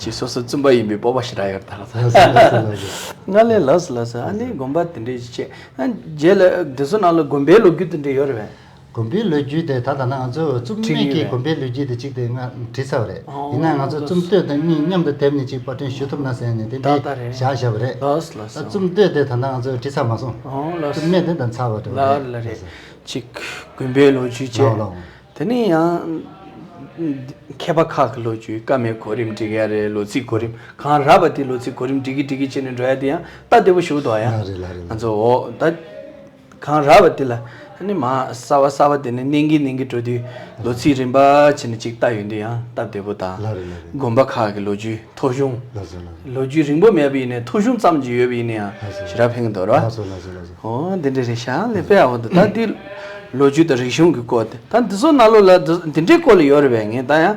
ཅིག་སོ་སོ་བཙུན་པ་ཡིན་པའི་སྤོབས་པ་ཞེ་དྲག་ཡོད་ད་ལགས་སོ། ལགས་སོ་ལགས་སོ་ལགས་སོ། ང་ལས་ལགས་སོ་ལགས་སོ། ཨ་ནི་དགོན་པ་དེ་འདྲའི་ཅིག་བྱས། ཨ་རྗེས་ལ་དེ་ཚོ་ནང་ལ་དགོན་པའི་ལོ་རྒྱུས་དེ་འདྲ་ཡོད་རེད་པས། དགོན་པའི་ལོ་རྒྱུས་དེ་ད་ལྟ་ན་ང་ཚོ་བཙུན་མའི་གི་དགོན་པའི་ལོ་རྒྱུས་དེ་གཅིག་དེ་ང་བྲིས་ཚར་བ་རེད། ཨོ་ཡིན་ན་ང་ཚོ་བཙུན་སྟོད་དང་གཉིས་མཉམ་དུ་དེབ་ནས་གཅིག་པར་སྐྲུན་ཞུ་ཐུབ་ན་ཟེར་ནས་དེ་འདྲའི་ད་ལྟ་རེད། བཞག་བཞག་པ་རེད། ལགས་ལགས་ད་སོ། བཙུན་སྟོད་དེ་ད་ལྟ་ང་ཚོ་བྲིས་ཚར་མ་སོང་། ཨོ་ལགས་བཙུན་སོ། སྨད་དེ་ད་ཚར་བ་འགྲོ་ལགས་རེད། ལགས་རེད། གཅིག་དགོན་པའི་ལོ་རྒྱུས་བཅས། ལགས་ལགས། དེ་ནས་ཡང་མཁས་པ་ཁག་གི་ལོ་རྒྱུས། བཀའ་མའི་གོ་རིམ་འབྲི་གི་ཡ་རེད། ལོ་ཚིགས་གོ་རིམ་གང་རག་པ་དེ་ལོ་ཚིགས་གོ་རིམ་འབྲི་གི་འབྲི་གི་བྱས་ནས་འགྲོ་ཡ་དེ་ཡང་སྟབས་བདེ་པོ་ཞིག་འདུག་ཡ། ལགས་རེད་ལགས་རེད། ང་ཚོ་འོ་ད། གང་རག་པ་དེ་ལ་ཨ་ནི་མ་གསར་བ་གསར་བ་དེ་ནས་གནང་གིན་གནང་གིན་འགྲོ་དུས་ལོ་ཚིགས་རིམ་པ་བྱས་ནས་ཅིག་ལྟ་ཡོང་དུས་ཡང་སྟབས་བདེ་པོ་དང་། ལགས་རེད་ལགས་རེད། དགོན་པ་ཁག་གི་ལོ་རྒྱུས་ཐོ་གཞུང་། ལགས་སོ་ལགས་སོ། ལོ་རྒྱུས་རིང་པོ་མེད་པ་ཡིན་ནའི་ཐོ་གཞུང་ཙམ་ཅིག་ཡོད་པ་ཡིན་ན་ཡང་ཞེ་དྲག་ཕན་གི་འདུག་ར། ལགས་སོ་ལགས་སོ་ལགས་སོ། ཨོ་འདི་འདྲ་རེད་ཤག་ལས་དཔེ་ཡག་པོ་འདུག་ད་འདི་ལོ་རྒྱུས་དང་རིག་གཞུང་གི་སྐོར་དེ་ད་འདི་ཚོ་ནང་ལོགས་ལ་འདི་འདི་འདྲའི་སྐོར་ལ་ཡོད་རེད་པས། ངས་ད་ཡང་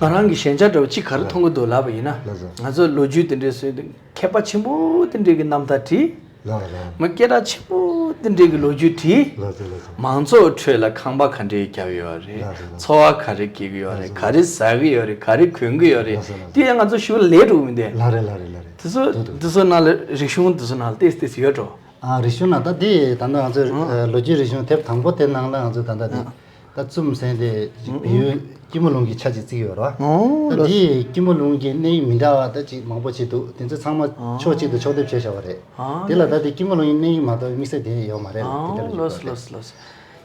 ང་རང་གི་ཞན་ཆ་འདྲ་བོ་ཅིག་ག་རེ་མཐོང་གི་འདུག་ལབ་པ་ཡིན་ན། ལགས་སོ། ང་ཚོ་ལོ་རྒྱུས་དེ་འདྲའི་བཟོས་དུས་མཁས་པ་ཆེན་པོ་དེ་འདྲའི་གི་རྣམ་ཐར་བྲིས། ལགས་ལགས། མི་སྐད་གྲགས་ཆེན་པོ་དེ་འདྲའི་གི་ལོ་རྒྱུས་བྲིས། ལགས་སོ་ལགས་སོ། མང་ཚོགས་ཁྲོད་ལ་ཁང་པ་ག་འདྲའི་བརྒྱབ་ཡོད་རེད། ལགས་སོ་ལགས་སོ། འཚོ་བ་ག་རེ་སྐྱེལ་གི་ཡོད་རེད། ལགས་སོ་ག་རེ་ཟ་གི་ཡོད་རེད། ག་རེ་གོན་གི་ཡོད་རེད། ལགས་སོ་ལགས་སོ། དེ་ཡང་ང་ཚོ་ཞུ་ལས་འགྲོ་གི་མི་འདུག་ལགས་རེད་ལགས་རེད་ལགས་རེད། དེ་ཚོ་འདུག་འདུག་དེ་ཚོ་ནང་ལ་རིག་གཞུང་དེ་ཚོ་ནང་ལ་ཏོག་ཙམ་ཏོག་ཙམ་ཡོད་འགྲོ། ཨ་རིག་གཞུང་ནང་ད་དེ་ད་ནི་ང་ཚོའི་ཨ་ལོ་རྒྱུས་རིག་གཞུང་དེབ་དང་པོ་དེ་ནང་ལ་ང་ཚོ་ད་ལྟ་དེ། ཨ། ད་བཙུན་མ་ཟེར་དེ་ཅིག་བལ་ཡུལ་སྐྱིད་མོ་ལུང་གི་ཆ་ཅིག་བརྩི་གི་ཡོད་རེད་བ། ཨོ་ད་ལགས། དེའི་སྐྱིད་མོ་ལུང་གི་གནས་ཡིག་མི་འདྲ་བ་ད་ཅིག་མང་པོ་ཅིག་འདུག་དེ་ཚོ་ཚང་མ་ཨོ་ཕྱོགས་གཅིག་ཏུ་ཕྱོགས་སྡེབ་བྱས་བཞག་པ་རེད། ཨ་དེ་ལ་ད་དེ་སྐྱིད་མོ་ལུང་གི་གནས་ཡིག་མ་གཏོགས་དམིགས་བསལ་དེ་ཡོད་མ་རེད་ལ། དེ་ཨོ་ལྟར་ལགས་ཞུ་དགོས་ལགས་རེད། ལགས་ལགས།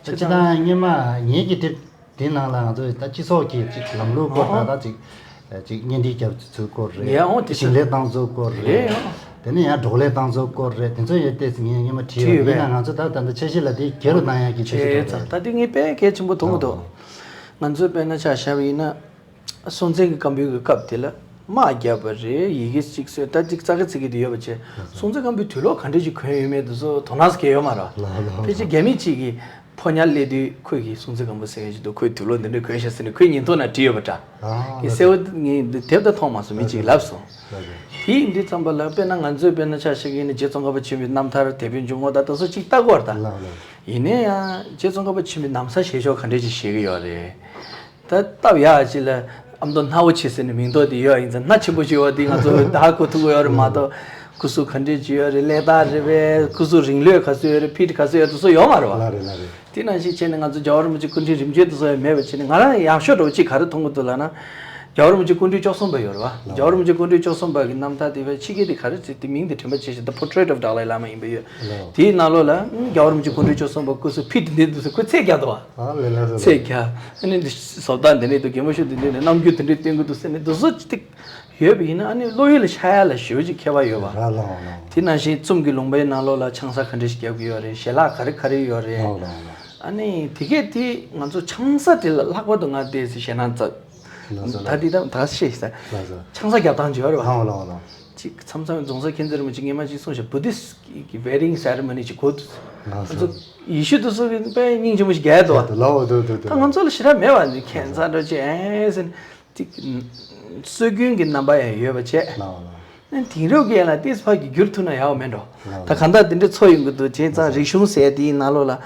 ད་ཅི་ད་སྔོན་མ་ངེད་ཀྱི་དེབ་དེའི་ནང་ལ་ང་ཚོ་ད་སྤྱི་ཚོགས་ཀྱི་ཅིག་ལམ་ལུགས་སྐོར་ད་ཨོ་ད་ཅིག་ཅིག་གཉེན་སྒྲིག་རྒྱབ་ཚུལ་སྐོར་རེད། ཡ་ཨོ་དེ་ཞིང་ལས་བཏང་ཚུལ་སྐོར་རེད། རེད་ཨོ། དེ་ནས་ཡང་འབྲོག་ལས་བཏང་ཚུལ་སྐོར་རེད། དེ་ཚོ་ཡོད་ཏེ་ངས་སྔོན་མ་བྲིས་ཡོད་བྲིས་ཡོད་ཡིན་ན་པས། ང་ཚོ་ད་ད་ལྟ་འཆར་གཞི་ལ་དེ་སྒེར་དུ་གནང་ཡག་གི་འཆར་གཞི་བྱས་ཙང་ད་དེ་ངས་དཔེ་གལ་ཆེན་པོ་མཐོང་གི་འདུག་ང་ཚོའི་དཔེར་ན་ཆ་བཞག་པ་ཡིན་ན། སྲོང་བཙན་གྱི་བཀའ་འབུལ་གྱི་སྐབས་དེ་ལ་དམག་བརྒྱབ་པ་རེད། ཡི་གེ་གཅིག་སོད་ད་ཅིག་ཙག་གི་ཙིག་གི་དེ་ཡོད་པ་བྱས། སྲོང་བཙན་བཀའ་འབུལ་དུས་ལོག་ག་འདྲས་ཅིག་གོན་ཡོད་མེད་དེ་ཚོ་དོ་སྣང་སྐྱེ་ཡོད་མ་རེད། ལགས་ལགས་ཕལ་ཆེར་ལགས། རྒྱ་མི་གཅིག་གིས་ཕོ་ཉ་སླེབས་དུས་ཁོས་ཀྱིས་སྲོང་བཙན་སྒམ་པོ་ཟེར་མཁན་ཞིག་འདུག་ཁོས་དུག་ལོག་འདི་འདྲ་གོན་ཤག་ཟེར་ནས་ཁོས་ཉིན་ཐོ་ན་བྲིས་ཡོད་པ་འདྲ། ཨ་གི་ལགས་གསལ་བོ་ངས་འདི་དེབ་ད་མཐོང་མ་སོང་། མི་གཅིག་ལབ་སོང་། ལགས་ལགས། དེ་ཡིན་དུས་ཙམ་པ་ལ་དཔེར་ན་ང་ཚོས་དཔེར་ན་ཆ་བཞག་གི་ཡིན་ན་རྗེ་ཙོང་ཁ་པ་ཆེན་པོའི་རྣམ་ཐར་དེབ་དཔེ་འབྱུང་ངོ་ད་ད་གཟོད་ཅིག་ལྟ་དགོས་རེད་ད། ལགས་ལགས། ཡིན་ན་ཡང་རྗེ་ཙོང་ཁ་པ་ཆེན་པོའི་ན་བཟའ་བཞེས་ཕྱོགས་ག་འདྲས་ཅིག་བཞེས་ཀྱི་ཡོད་རེད། ད་སྟབས་ཡག་ཅིག་ལ་ཨ་མདོ་སྣ་བོ་ཆེ་ཟེར་ནས་མིང་འདོགས་དེ་ཡོད་ཡིན་ཙང་སྣ་ཆེན་པོ་ཞིག་ཡོད་དེ་ང་ཚོ་ད་གོ་ཐུབ་ཀྱི་ཡོད་རེད་མ་གཏོགས། སྐུ་གཟུགས་ག་འདྲས་ཅིག་ཡོད་རེད། ཀླད་སྟག་རེད་པས། སྐུ་གཟུགས་རིང་ལོས་ག་ཚོད་ཡོད་རེད། ཕིཊ་ག་ཚོད་ཡོད་དེ་ཚོ་ཡོད་མ་རེད་བ། ལགས་རེད་ལགས་རེད། དེ་ནང་བཞིན་བྱས་ནས་ང་ཚོ་རྒྱལ་བ་རིན་པོ་ཆེ་སྐུ་ཕྲེང་རིམ་བྱོན་དེ་ཚོ་ཡང་མེད་པ་བྱས་ནས་ང་རང་ཡག་ཤོས་འདྲ་བོ་ཅིག་ག་རེ་མཐོང་གི་འདུག་ལབ་ན། རྒྱལ་བ་རིན་པོ་ཆེ་སྐུ་ཕྲེང་བཅུ་གསུམ་པ་ཡོད་རེད་བ། ལགས། རྒྱལ་བ་རིན་པོ་ཆེ་སྐུ་ཕྲེང་བཅུ་གསུམ་པ་གི་རྣམ་ཐར་དེ་བས་ཕྱི་རྒྱལ་དེ་ག་རེ་ཟེར་དེ་མིང་དེ་དྲན་པ་བརྗེད་ཤག The Portrait of Dalai Lama ཡིན་པ་ཡོད། ལགས། དེའི་ནང་ལོགས་ལ་རྒྱལ་བ་རིན་པོ་ཆེ་སྐུ་ཕྲེང་བཅུ་གསུམ་པ་སྐུ་གཟུགས་ཕིཊ་འདི་འདུག་ཟེར་ཁོས་ཚད་བརྒྱབ་འདུག་བ། ཨ་ལས་ལས་ཟེར། ཚད་བརྒྱབ། ཨ་ནི་འདི་བཟོ་ལྟ་འདི་འདྲས་འདུག་རྒན་པོ་ཤོས་འདི་འདྲས་ནས་རྣམ་འགྱུར་འདི་འདྲས་སྟོན་གི་འདུག་ཟེར་ནས་འདུག་བཟོ་ཅིག་ཡོད་པ་ཡིན་ན་ཨ་ནི་བློ་ཡུལ་ལ་ཤར་ཡ་ལ་ཞེ་པོ་ཅིག་ཁྱད་པར་ཡོད་པ། ར་ལང་ལང་། དེ་ནང་བཞིན་ཙུམ་གྱི་ལུང་པའི་ནང་ལོགས་ལ་ཆང་ས་ག་འདྲ་ཞིག་རྒྱག་གི་ཡོད་རེད། ཞལ་ལག་ག་རེ་ག་རེ་ཡོད་རེད། ལང་ལང་ལང་། ཨ་ནི་དེ་གས་དེ་ང་ཚོ་ཆང་ས་དེ་ལ་ལྷག་པར་དུ་ང་བལྟས་ཚེ་ཞེད་སྣང་ཚ། ལགས་སོ། ད་འདི་ད་ད་ཤེས་ས། ལགས་སོ། ཆང་ས་རྒྱག་སྟངས་ཅིག་ཡོད་རེད་བ། ལང་ལང་ལང་། ཅིག་མཚམས་མཚམས་རྫོང་སར་མཁྱེན་བརྩེ་རིན་པོ་ཆེ་སྔོན་མ་ཅིག་གསུངས་ཤག Buddhist་གི་wedding ceremony་ཅིག་གོ་འདུག་ལགས་སོ། ང་ཚོ་ཡེ་ཤུ་དེ་ཚོ་གི་དཔེ་སྙིང་རྗེ་མོ་ཞིག་རྒྱག་འདུག་བ། ལགས་འོ་འདུག་འདུག་འདུག་ད་ང་ཚོ་ལ་ཞེ་དྲག་མེད་བ། འདི་ཁྱད་མཚར་འདྲ་ཅིག་ཨེ་ཟེར་ནས་ཅིག་སྲོལ་རྒྱུན་གྱི་རྣམ་པ་ཡང་ཡོད་པ་བྱས། ལགས་འོ་ལགས། ཨ་ནི་དེང་རབས་ཀྱི་ཡན་ལག་ཏོག་ཙམ་ཕར་གྱི་བསྒྱུར་ཐུབ་ན་ཡག་པོ་མེད་འགྲོ། ལགས་འོ། ད་གང་ལྟར་དེ་འདྲའི་ཚོགས་ཡོང་གི་འདུག་བྱས་ཙང་རིག་གཞུང་ཟེར་དེའི་ནང་ལོགས་ལ་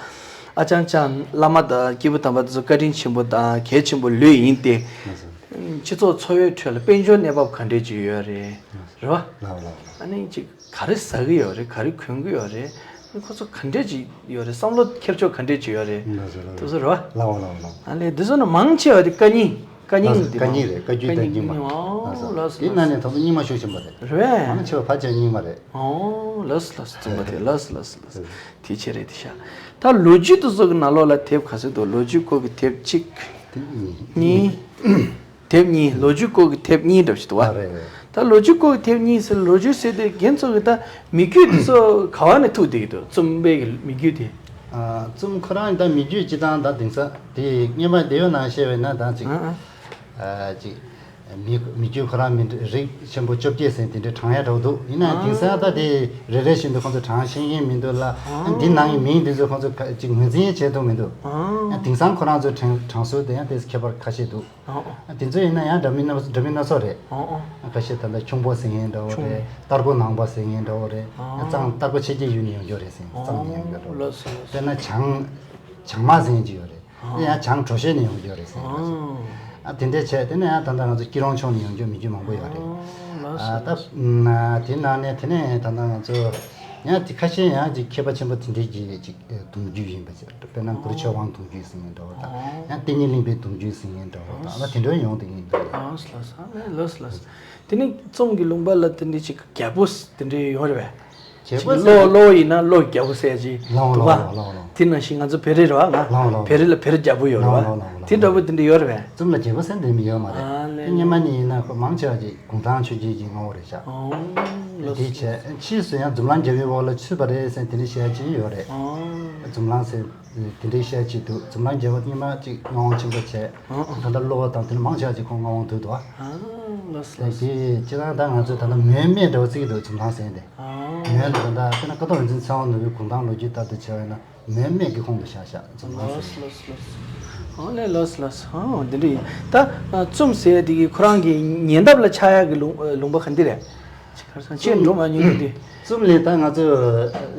ཨ་ཅང་ཅང་བླ་མ་དང་སྐྱེས་བུ་དམ་པ་དེ་ཚོ་བཀའ་དྲིན་ཆེན་པོ་དང་གལ་ཆེན་པོ་ལོས་ཡིན་ཏེ། ལགས་སོ། སྤྱི་ཚོགས་འཚོ་བའི་ཁྲོད་ལ་དཔལ་འབྱོར་གནས་བབ་ག་འདྲས་ཅིག་ཡོད་རེད། རེད་བ། ལགས་ལགས། ཨ་ནི་ཅིག་ག་རེ་ཟ་གི་ཡོད་རེད། ག་རེ་གོན་གི་ཡོད་རེད། ཨ་ནི་ཁོ་ཚོ་ག་འདྲས་ཅིག་ཡོད་རེད། བསམ་བློ་འཁྱེར་ཕྱོགས་ག་འདྲས་ཅིག་ཡོད་རེད། ལགས་སོ་ལགས་སོ། དེ་ཚོ་རེད་བ། ལགས་འོ་ལགས་འོ་ལགས། ཨ་ལས་དེ་ཚོ་ནི་མང་ཆེ་བ་དེ་བཀའ་རྙིང་། བཀའ་རྙིང་ལགས་སོ། འདི་བཀའ་རྙིང་རེད། བཀའ་བརྒྱུད་དང་རྙིང་མ། རྙིང་མ། ཨོ་ལགས་སོ་ལགས་སོ། དེ་ནང་ནས་དང་པོ་རྙིང་མ་ཤུགས་ཆེན་པོ་རེད། རེད་བས། མང་ཆེ་བ་ཕལ་ཆེར་རྙིང་མ་རེད། ཨོ་ལགས་སོ་ལགས་སོ། རྩོམ་པ་དེ་ལགས་སོ་ལགས་སོ་ལགས་སོ། དེ་ཆེ་རེད་དེ་ཤ། ད་ལོ་རྒྱུས་དེ་ཚོ་གི་ནང་ལོགས་ལ་དེབ་ག་ཚོད་འདུག་ལོ་རྒྱུས་སྐོར་གྱི་དེབ་གཅིག་དེབ་གཉིས། གཉིས། དེབ་གཉིས། ལོ་རྒྱུས་སྐོར་གྱི་དེབ་གཉིས་འདྲ་པོ་ཞིག་འདུག་བ། ཨ་རེད་རེད། ད་ལོ་རྒྱུས་སྐོར་གྱི་དེབ་གཉིས་ཟེར། ལོ་རྒྱུས་ཟེར་དུས་རྒན་ཚོ་གི་ད་མི་རྒྱུད་དེ་ཚོ་ག་བ་ནས་ཐུག་བསྡད་ཀྱི་འདུག་རྩོམ་པའི་གི་མི་རྒྱུད་དེ། རྩོམ་ཁོ་རང་ད་མི་རྒྱུད་སྤྱི་བཏང་ད་དེང་སང་དེ་སྔོན་མ་དེ་ཡོད་ན་བཤད་པས་ན་ད་ཅིག་ཨ་ཨ། ཅིག་མི་མི་རྒྱུད་ཁོ་རང་མི་འདྲ་རིགས་ཆེན་པོ་བཅོ་བརྒྱད་ཟེར་དེ་འདྲའི་བགྲང་ཡ་འདྲ་བོ་འདུག་ཡིན་ན་ཡང་དེང་སང་ད་དེ་རེ་རེ་བཞིན་དུ་ཁོང་ཚོ་བགྲང་ཤེས་ཀྱི་མི་འདུག་ལ། འདི་ནང་གི་མིང་འདི་ཚོ་ཁོང་ཚོ་ཅིག་ངོས་འཛིན་བྱེད་ཐུབ་མི་འདུག་ཡང་དེང་སང་ཁོ་རང་ཚོའི་བགྲང་བགྲང་སྲོལ་དེ་ཡང་དེ་ཁྱད་པར་ཁ་ཤས་འདུག་ཨོ་ཨོ། དེ་ཚོ་ཡིན་ན་ཡང་འདྲ་མིན་སྣ་འདྲ་མིན་སྣ་ཚོགས་རེད། ཨོ་ཨོ། ཁ་ཤས་ད་ལྟ་ཁྱུང་པོ་ཟེར་མཁན་འདྲ་བོ་ཁྱུང་རེད། པོ། སྟར་གོ་ནང་པ་ཟེར་མཁན་འདྲ་བོ་རེད། ཨོ། གཙང་སྟར་གོ་ཕྱི་རྒྱལ་ཡུལ་ནས་ཡོང་རྒྱུ་རེད་ཟེར་གཙང་ནས་ཡོང་རྒྱུ་འདྲ་བོ། ལགས་སོ་ལགས་སོ། དཔེར་ན་བྱང་བྱང་མ་ཟེར་མཁན་ཅིག་ཡོད་རེད། ཨོ། དེ་ཡང་བྱང་གྲོ་ཤོད་ནས་ཡོང་རྒྱུ་རེད་ཟེར་གཙང་ཨོ། ཨ་དེ་འདྲས་བྱས་དེ་ནས་ཡང་ད་ལྟ་ང་ཚོ་སྐྱིད་རོང་ཕྱོགས་ནས་ཡོང་རྒྱུ་མི་རྒྱུད་མང་པོ་ཡོད་རེད། ཨོ་ལགས་ཨ་སོ་ད་ལགས་སོ། ཨ་དེ་ནང་ནས་དེ་ནས་ད་ལྟ་ང་ཚོ་ཡང་དེ་ཁ་ཤས་ཡང་ཅིག་མཁས་པ་ཆེན་པོ་དེ་འདྲས་ཀྱི་ཅིག་གདུང་རྒྱུད་ཡིན་པ་ཅིག་དཔེར་ན་གུ་རུ་ཆོས་དབང་གདུང་རྒྱུད་ཟེར་མཁན་འདྲ་བོ་དང་། ཡང་བསྟན་ཉི་གླིང་པའི་གདུང་རྒྱུད་ཟེར་མཁན་འདྲ་བོ་དང་ལ་དེ་འདྲ་ཡོང་དེ་ཡིན་འདུག་ཨ་ལགས་ལགས་ཨ་ལས་ལགས་ལགས། དེ་ནི་རྩོམ་གྱི་ལུང་པ་ལ་དེ་འདྲའི་ཅིག་རྒྱལ་པོ་དེ་འདྲའི་ཡོད་རེད་པས། རྒྱལ་པོ་ཅིག་ཟེར་ལོ་ལོ་ཡིན་ན་ལོ་རྒྱལ་པོ་ཟེར་ཅིག་ལོ་འདུག་ལོ་ག་ལོ་ལོ་དེ་ནང་བཞིན་ང་ཚོ་བོད་རིགས་རེད་པ་ང་ལོ་ལོ་བོད་རིགས་ལ་བོད་རྒྱལ་པོ་ཡོད་རེད་པ། ལོ་ལོ་ལོ་ལོ་དེ་འདྲ་པོ་དེ་འདྲ་ཡོད་རེད་པས། རྩོམ་ལ་རྒྱལ་པོ་ཟེར་འདོད་མི་ཡོད་མ་རེད། ཨ་ལས་དེ་སྔོན་མ་ནས་ཡིན་ན་ཁོ་མང་ཆེ་བ་ཅིག་གུང་ཐང་ཆོས་རྒྱལ་གྱི་མངའ་འོག་རེད་ཤག་ཨོ་ལགས་དེ་སོ་བྱས་ཕྱིས་སུ་ཡང་འཛུམ་ལང་རྒྱལ་པོའི་འོག་ལ་ཚུད་པ་རེད་ཟེར་དེ་འདྲའི་བཤད་ཀྱི་ཡོད་རེད། ཨོ་འཛུམ་ལང་ཟེར་དེ་འདྲའི་བཤད་ཀྱི་འདུག་འཛུམ་ལང་རྒྱལ་པོ་སྔོན་མ་ཅིག་མངའ་དབང་ཆེན་པོ་བྱས། ཨོ་ཨོ་ད་ལྟ་གློ་བ་དང་དེ་ནི་མང་ཆེ་བ་ཅིག་ཁོང་མངའ་དབང་དུ་འདུག་ཨ་ཨ་ལགས་སོ་ལགས་སོ། དེ་སྤྱིར་བཏང་ད་ང་ཚོས་ད་ལྟ་མོན་སྨད་འདྲ་བོ་བརྩི་གི་འདུག་འཛུམ་ལང་ཟེར་དེ། ཨོ་མོན་ལ་ད་ལྟ་དཔེར་ན་ཀཿཐོག་རིག་འཛིན་ཚེ་དབང་ནོར་བུའི་གུང་ཐང་ལོ་རྒྱུས་ལྟར་དུ་བྱས་པ་ཡིན་ན། མོན་སྨད་ཀྱི་ཁོངས་སུ་བཞག་བཞག་འཛུམ་ལང་ཟེར། ལགས་ལགས་ལགས། ཨོ་ལས་ལགས་ལགས། ཨོ་འདི་འདྲ་ཡིན། ད་རྩོམ་ཟེར་ཡ་དེ་གི་ཁོ་རང་གི་ཉེ་འདབས་ལ་ཆགས་ཡ་གི་ལུང་ལུང་པ་ག་འདི་རེད། ཁར་སང་ཁྱེད་འགྲོ་མ་མྱོང་གི་འདི། རྩོམ་ལས་ད་ང་ཚོ་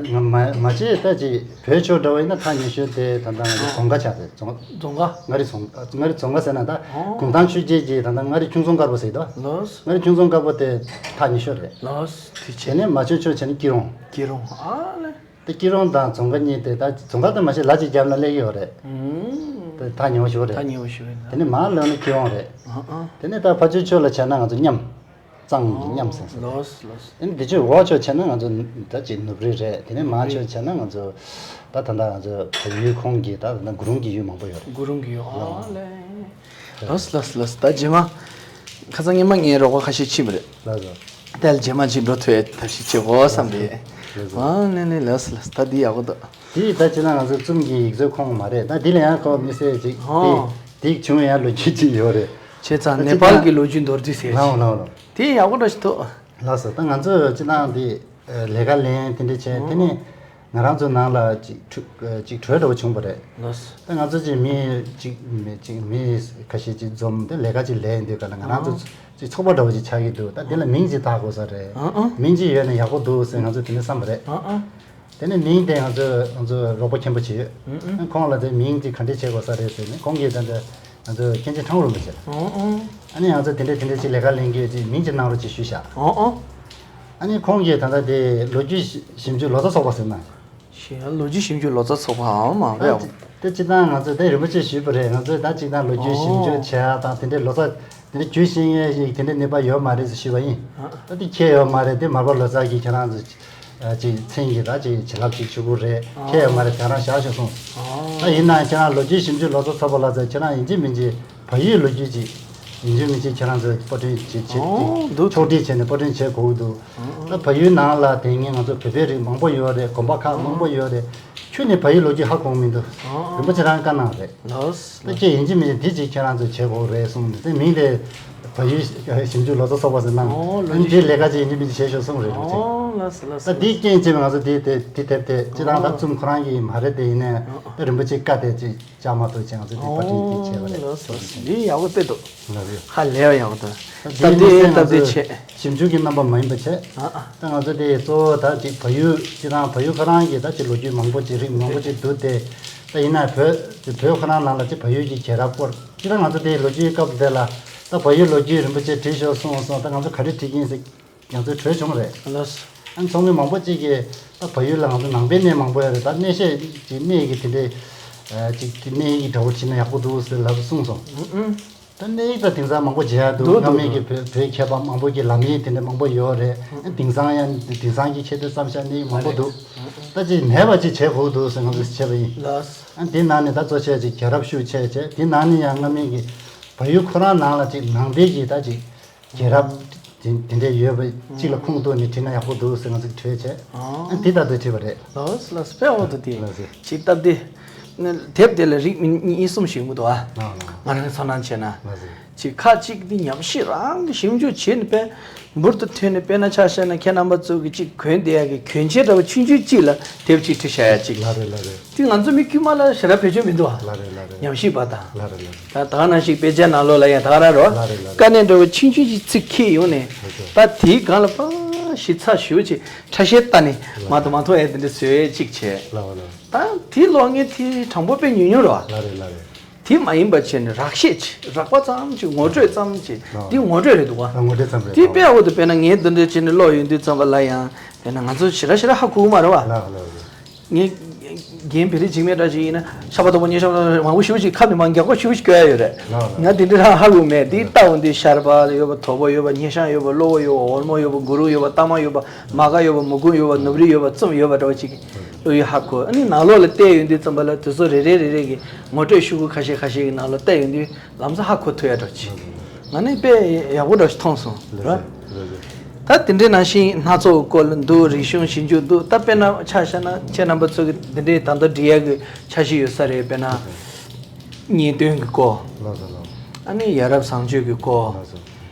ང་མ་མ་བྱས་ད་ཅིག་བོད་ཆོས་འདྲ་བ་ཡིན་ན་ཐག་ཉེ་ཤོས་དེ་ད་ལྟ་ང་ཚོ་རྫོང་དགའ་ཆགས་ཏེ་རྫོང་རྫོང་དགའ། མངའ་རིས་རྫོང་མངའ་རིས་རྫོང་དགའ་ཟེར་ན་ད་ཨོ་གུང་ཐང་ཆོས་རྒྱལ་གྱི་ད་ལྟ་མངའ་རིས་ཁྱུང་རྫོང་དཀར་པོ་ཟེར་དོ། ལགས། མངའ་རིས་ཁྱུང་རྫོང་དཀར་པོ་དེ་ཐག་ཉེ་ཤོས་རེད། ལགས། དེ་བྱས་ནས་མ་བྱོན་ཆོས་བྱས་ནས་སྐྱིད་རོང་། སྐྱིད་རོང་ཨ་ལས། དེ་སྐྱིད་རོང་དང་རྫོང་དགའ་གཉིས་དེ་ད་རྫོང་དགའ་དེ་མ་གཞི་ལ་གཅིག་བརྒྱབ་ན་སླེབས་ཀྱི་ཡོད་རེད། ཨུམ། དེ་ཐག་ཉེ་བོ་ཞིག་རེད། ཐག་ཉེ་བོ་ཞིག་རེད། དེ་ནས་མར་ལོན་ན་སྐྱིད་རོང་རེད། ཨ་ཨ། དེ་ནས་ད་ཕར་ཕྱོགས་ཕྱོགས་ལ་བྱས་ན་ང་ཚོ་མཉམ། གཙང་གི་མཉམ་ཟེར་ཟེར། ལགས་ལགས། དེ་ནས་འདི་ཕྱོགས་འོག་ཕྱོགས་བྱས་ན་ང་ཚོ་ད་ཅིག་ནུབ་རི་རེད། དེ་ནས་མར་ཕྱོགས་བྱས་ན་ང་ཚོ་ད་ད་ལྟ་ང་ཚོ་བལ་ཡུལ་ཁོངས་ཀྱི་ད་ད་ལྟ་གུ་རུང་གི་ཡུལ་མང་པོ་ཡོད་རེད། གུ་རུང་གི་ཡུལ་ཨ་ལས། ལགས་ལགས་ལགས། ད་རྗེས་མ་ཁ་སང་ཉི་མ་ངའི་རོགས་པ་ཁ་ཤས་ཕྱིན་པ་རེད། ལགས་སོ། དེ་ལ་རྗེས་མ་ཅིག་འགྲོ་ཐུབ་ཡ་ཐབས་ཤེས་བྱེད་དགོས་བསམ་རེད། ལགས་སོ། ཨ་ལས་ལས་ལགས་སོ་ལགས་སོ། ད་འདི་ཡག་པོ་འདུག་དེ་ཡིས་ད་བྱས་ན་ང་ཚོ་རྩོམ་གྱི་ཡིག་མཛོད་ཁོངས་མ་རེད། ད་འདི་ལ་ཡང་ཁོ་མི་སེར་ཅིག་ཨོ། དེ་དེ་བྱུང་ཡ་ལོ་རྒྱུས་ཅིག་ཡོད་རེད། བྱས་ཙང་ད་ནེ་པཱལ་གྱི་ལོ་རྒྱུས་མདོར་བསྡུས་ཟེར། ལའོ་ལའོ་ལའོ། དེ་ཡག་པོ་འདྲ་ཞིག་འདུག་ལགས་སོ། ད་ང་ཚོས་སྤྱི་བཏང་འདི་ལས་ཀ་ལེན་དེ་འདྲ་བྱས་དེ་ནས་ང་རང་ཚོ་ནང་ལ་ཅིག་ཁྲུ་ཅིག་གྲོས་འདྲ་བོ་བྱུང་བ་རེད། ལགས་སོ། ད་ང་ཚོ་ཅིག་མི་ཅིག་མི་ཅིག་མི་ཁ་ཤས་ཅིག་འཛོམས་ཏེ་ལས་ཀ་ཅིག་ལས་དུས་ག་ལ་ང་རང་ཚོ་ཅིག་ཚོགས་པ་འདྲ་བོ་ཅིག་ཆགས་ཀྱི་འདུག་ད་དེ་ལ་མིང་ཅིག་བཏགས་དགོས་ས་རེད། ཨ་ཨ། མིང་ཅིག་ཡོད་ན་ཡག་པོ་འདུག་ཟེར་ང་ཚོ་དེ་ནས་བསམ་པ་རེད། ཨ་ཨ། དེ་ནས་མིང་དེ་ང་ཚོས་ང་ཚོས་རོགས་པ་མཁན་པོ་ཅིག་ཡོད། ཨུ་ཨུ། ཁོང་ལ་དེ་མིང་ཅིག་ག་འདྲས་བྱེད་དགོས་ས་རེད་ཟེར་ནས་ཁོང་གིས་ད་ལྟ་ང་ཚོས་མཁན་ཆེན་ཁྲང་རིན་པོ་ཆེ་ལ། ཨོ་ཨོ། ཨ་ནི་ང་ཚོས་དེ་འདྲས་དེ་འདྲས་ཅིག་ལས་ཀ་ལེན་གྱི་ཅིག་མིང་ཅིག་གནང་རོགས་ཅིག་ཞུས་བཞག་ཨོ་ཨོ། ཨ་ནི་ཁོང་གིས་ད་ལྟ་དེ་ལོ་རྒྱུས་ཞིབ་འཇུག་ལོ་ཙཱ་ཚོགས་པ་ཟེར་ན། ཞེས་ལོ་རྒྱུས་ཞིབ་འཇུག་ལོ་ཙཱ་ཚོགས་པའམ་མ་རེད། དེ་སྤྱིར་བཏང་ང་ཚོས་དེ་རིན་པོ་ཆེ་ཞུས་པ་རེད། ང་ཚོས་ད་སྤྱིར་བཏང་ལོ་རྒྱུས་ཞིབ་འཇུག་བྱེད་ཡ་དང་དེ་འདྲའི་ལོ་ཙཱ་དེ་འདྲའི་རྒྱུས་ཤེས་མཁན་ཞིག་དེ་འདྲའི་ནུས་པ་ཡོད་མ་རེད་ཟེར་ཞུས་པ་ཡིན། ཨ། ད་དེ་ཁྱད་ཡོད་མ་རེད། དེ་མར་པ་ལོ་ཙཱ་གིས་ཁྱེད་རང་ཚོ་ཅིག་མཚན་གྱི་ད་ཅིག་བྱིན་རླབས་ཅིག་བྱུག་གི་རེད། ཁྱད་ཡོད་མ་རེད། དེ་རང་བཞག་ཤོག་གསུངས། ཨ། ད་ཡིན་ནའང་ཁྱེད་རང་ལོ་རྒྱུས་ཞིབ་འཇུག་ལོ་ཙཱ་ཚོགས་པ་ལ་ཚོ་ཁྱེད་རང་ཡིན་གཅིག་མིན་གཅིག་བལ་ཡུལ་ལོ་རྒྱུས་ཅིག་ཡིན་གཅིག་མིན་གཅིག་ཁྱེད་རང་ཚོ་པར་སྐྲུན་བྱེད་བྱེད་ཨོ་འདུག་ཕྱོགས་སྒྲིག་བྱས་ནས་པར་སྐྲུན་བྱེད་དགོས་ཀྱི་འདུག་ཨ། ད་བལ་ཡུལ་ནང་ལ་དེ་སྔོན་ང་ཚོ་བོད་པའི་རིགས་མང་པོ་ཡོད་རེད། དགོན་པ་ཁག་མང་པོ་ཡོད་རེད། ཁྱོན་ནས་བལ་ཡུལ་ལོ་རྒྱུས་ཧ་གོ་མི་འདུག་ཨ། རིན་པོ་ཆེ་རང་བཀའ་གནང་རེད། ལགས། ད་ཁྱེད་ཡིན་གཅིག་མིན་གཅིག་འདི་གཅིག་ཁྱེད་རང་ཚོས་བྱེད་དགོས་རེད་གསུངས་ནས་དེ་མིང་དེ་བལ་ཡུལ་ཞིབ་འཇུག་ལོ་ཙཱ་ཚོགས་པ་ཟེར་གནང་། ཨོ་ལོ་ཨ་ནི་རྒྱུས་དེ་ལས་ཀ་ཅིག་ཡིན་གཅིག་མིན་གཅིག་བྱེད་ཤོག་གསུངས་རེད། རིན་པོ་ཆེ། ཨོ་ལགས་སོ་ལགས་སོ། ད་འདིའི་རྐྱེན་བྱས་པས་ང་ཚོ་འདི་དེ་དེ་དེབ་དེ་སྤྱིར་བཏང་ད་ཨོ་རྩོམ་ཁོ་རང་གི་མ་རེད་དེ་ཡིན་ནའི་ཨོ་ད་རིན་པོ་ཆེའི་བཀའ་དེ་ཅིག་བཅག་མ་ཐུབ་བྱས་ང་ཚོས་འདི་པར་སྐྲུན་དེ་བྱས་པ་རེད། ལགས་སོ་ལགས་སོ། འདི་ཡག་པོ་དཔེ་འདུག་ལགས་རེད། ཧ་ལས་པ་ཡག་པོ་འདུག་ད་སྟབས་བདེ་སྟབས་བདེ་བྱས། ཞིབ་འཇུག་གི་རྣམ་པ་མ་ཡིན་པ་བྱས། ཨ་ཨ། ད་ང་ཚོ་དེ་གཙོ་བོ་ད་ཅིག་བལ་ཡུལ་སྤྱིར་བཏང་བལ་ཡུལ་ཁོ་རང་གི་ད་ཅིག་ལོ་རྒྱུས་མང་པོ་ཅིག་རིགས་མང་པོ་ཅིག་འདུག་སྟེ། ད་ཡིན་ན་བོད་བོད་ཁོ་རང་ནང་ལ་ཅིག་བལ་ཡུལ་གྱི་རྒྱལ་རབས་སྐོར་སྤྱིར་བཏང་ང་ཚོ་དེ་ལོ་རྒྱུས་སྐབས་དེ་ལ་ད་བལ་ཡུལ་ལོ་རྒྱུས་རིན་པོ་ཆེ་བྲིས་ཤོག་གསུངས་སོང་། ད་ང་ཚོ་ག་རེ་བྲིས་ཀྱིན་ཟེར་ང་ཚོའི་གྲོས་བྱུང་རེད། ལགས། ཨ་ནི་ཚོགས་མི་མང་པོ་ཅིག་གིས་ད་བལ་ཡུལ་ལ་ང་ཚོ་ནང་པའི་གནས་མང་པོ་ཡོད་རེད། ད་གནས་བཤད་ཀྱི་གནས་ཀྱི་དེ་འདྲའི་ཅིག་གནས་ཡིག་འདྲ་བོ་བྲིས་ན་ཡག་པོ་འདུག་ཟེར་ལབ་གསུངས་སོང་། ཨུ་ཨུ། ད་གནས་ཡིག་ད་དེང་སང་མང་པོ་མཇལ་ཡག་འདུག་འདུག་སྔ་མའི་གི་འདུག་བོད་བོད་མཁས་པ་མང་པོ་གི་ལམ་ཡིག་དེ་འདྲ་མང་པོ་ཡོད་རེད། ཨུ་དེང་སང་ཡང་དེང་སང་གི་ཆེད་དུ་བརྩམས་བཞག་གནས་ཡིག་མང་པོ་འདུག་ཨུ་ཨུ། ད་ཅིག་མེད་པ་ཅིག་བྱེད་དགོས་འདུག་ཟེར་ང་ཚོས་བྱས་པ་ཡིན། ལགས། ཨ་དེ་ནང་ནས་ད་གཙོ་ཆེ་ཅིག་རྒྱལ་རབས་ཤུགས་ཆེ་བྱས་དེ་ནང་ནས་ཡང་སྔ་མའི་གི་བལ་ཡུལ་ཁོ་རང་ནང་ལ་ཅིག་ནང་པའི་གི་ད་ཅིག་རྒྱལ་རབས་ དེ་དེ་འདྲས་ཡོད་པ་གཅིག་ལ་ཁུངས་གཏུགས་ནས་བྲིས་ན་ཡག་པོ་འདུག་ཟེར་ང་ཚོས་བྲིས་བྱས། ཨ་འདི་ལྟར་དུ་བྲིས་པ་རེད། ལགས་ལགས་དཔེ་འོ་དུ་དེ། ལགས་སོ། ཅིག་སྟབས་བདེ། དེབ་དེ་ལ་རིགས་མི་གཉིས་གསུམ་ཞིག་ཡོང་གི་འདུག་ཨ། ལགས་ལགས། ང་རང་ཚོ་ནང་བྱས་ན། ལགས་སོ། ཅིག་ཁ་ཅིག་འདི་ཉམས་ཞིབ་རང་གི་ཞིབ་འཇུག་བྱས་ནས་དཔེ་འབུར་དུ་ཐོན་ནས། དཔེར་ན་ཆ་བཞག་ན་ཁྱེད་རྣམ་པ་ཚོ་གི་ཅིག་གྱོན་བསྡད་ཡག་གི་གྱོན་ཆས་འདྲ་བོ་ཆུང་ཆུང་གཅིག་ལ་དེབ་ཅིག་བྲིས་བཞག་ཡག་ཅིག་ལགས་རེད་ལགས་རེད། དེ་ང་ཚོ་མི་དཀྱུས་མ་ལ་ཞེ་དྲག་བེད་སྤྱོད་མི་འདུག་ཨ། ལགས་རེད་ལགས་རེད། ཉམས་ཞིབ་པ་དང་། ལགས་རེད་ལགས་རེད། ད་ད་ག་ནང་བཞིན་དཔེ་ཆའི་ནང་ལོགས་ལ་ཡང་ད་ག་རང་རོ། ལགས་རེད་ལགས་རེད། དཀའ་གནད་འདྲ་བོ་ཆུང་ཆུང་ཅིག་ཚིག་འཁྱེར་ཡོང་ནས། ལགས་རེད། ད་དེའི་སྒང་ལ་པ་ཞིབ་ཚགས་ཞེ་པོ་ཅིག་ཁྲ་ཤད་བལྟས་ནས། ལགས། མ་གཏོགས་མ་མཐོང་ཡག་དེ་འདྲ་བཟོ་ཡག་ཅིག་བྱས། ལགས་ལགས། ད་དེ་ཀློག་མཁན་དེ་གྲངས་འབོར་དཔེ་ཉུང་ཉུང་རེད་བ། ལགས་རེད་ལགས་རེད། དེ་མ་ཡིན་པ་བྱས་ནས་རགས་བཤད་ཅིག་རགས་པ་ཙམ་ཅིག་ངོ་སྤྲོད་ཙམ་ཅིག་ལགས། འདི་ངོ་སྤྲོད་རེད་འདུག་བ། ལགས། ངོ་སྤྲོད་ཙམ་རེད། དེ་དཔེ་འོ་དུ་དཔེར་ན་ངས་འདི་འདྲ་བྱས་ནས་ཀློག་ཡོང་དུས་ཙམ་པ་ལ་ཡང་དཔེར་ན་ང་ཚོ་ཞེ་དྲག་ཞེ་དྲག་ཧ་གོ་གི་མ་རེད་བ། ལགས་ལགས་རེད། ངས་རྒན་བེ་རི་འཇིགས་མེད་འདྲ་ཞིག་ཡིན་ན་ཤ་པ་དོག་པོ་སྙེ་ཤ་མང་པོ་ཞེ་པོ་ཞིག་ཁ་ནས་མང་རྒྱག་པོ་ཞེ་པོ་ཞིག་སྐྱོ་ཡ་ཡོད་རེད། ལགས་ལགས། ང་དེ་འདྲ་རང་ཧ་གོ་མེད། དེ་ལྟ་འོང་དུས་ཤ་ར་པ་ཡོད་པ། དོག་པོ་ཡོད་པ། སྙེ་ཤ་ཡོད་པ། གློ་བོ་ཡོད་པ། འོལ་མོ་ཡོད་པ། གུ་རུ་ཡོད་པ། ཏ་མ་ཡོད་པ། མ་ག་ཡོད་པ། མུ་གུང་ཡོད་པ། ནུབ་རི་ཡོད་པ། བཙུམ་ཡོད་པ་འདྲ་བོ་ཅིག་ཨུ་ཡོད་ཧ་གོ། ཨ་ནི་ནང་ལོགས་ལ་བལྟས་ཡོང་དུས་ཙམ་པ་ལ་དེ་ཚོ་རེ་རེ་རེ་རེ་གི་ངོ་སྤྲོད་ཤོག་གུ་ཁ་ཤས་ཁ་ཤས་ཀྱི་ནང་ལོགས་བལྟས་ཡོང་དུས་ལམ་སང་ཧ་གོ་ཐུབ་ཡ་འདྲ་ཅིག་ང་ནི་དཔེ་ཡག་པོ་འདྲ་ཞིག་མཐོང་སོང་ར། ལགས་སོ། ད་དེ་འདྲའི་ནང་བཞིན་སྣ་ཚོགས་སྐོར་འདུག་རིག་གཞུང་ཞིབ་འཇུག་འདུག་ད་དཔེར་ན་ཆ་བཞག་ན་ཁྱེད་རྣམ་པ་ཚོ་གི་དེ་འདྲའི་ད་ལྟ་འབྲི་ཡ་གི་འཆར་གཞི་ཡོད་ས་རེད། དཔེར་ན་གཉེན་སྟོན་གྱི་སྐོར། ལགས་སོ་ལགས། ཨ་ནི་ཡ་རབས་བཟང་སྤྱོད་ཀྱི་སྐོར། ལགས་སོ།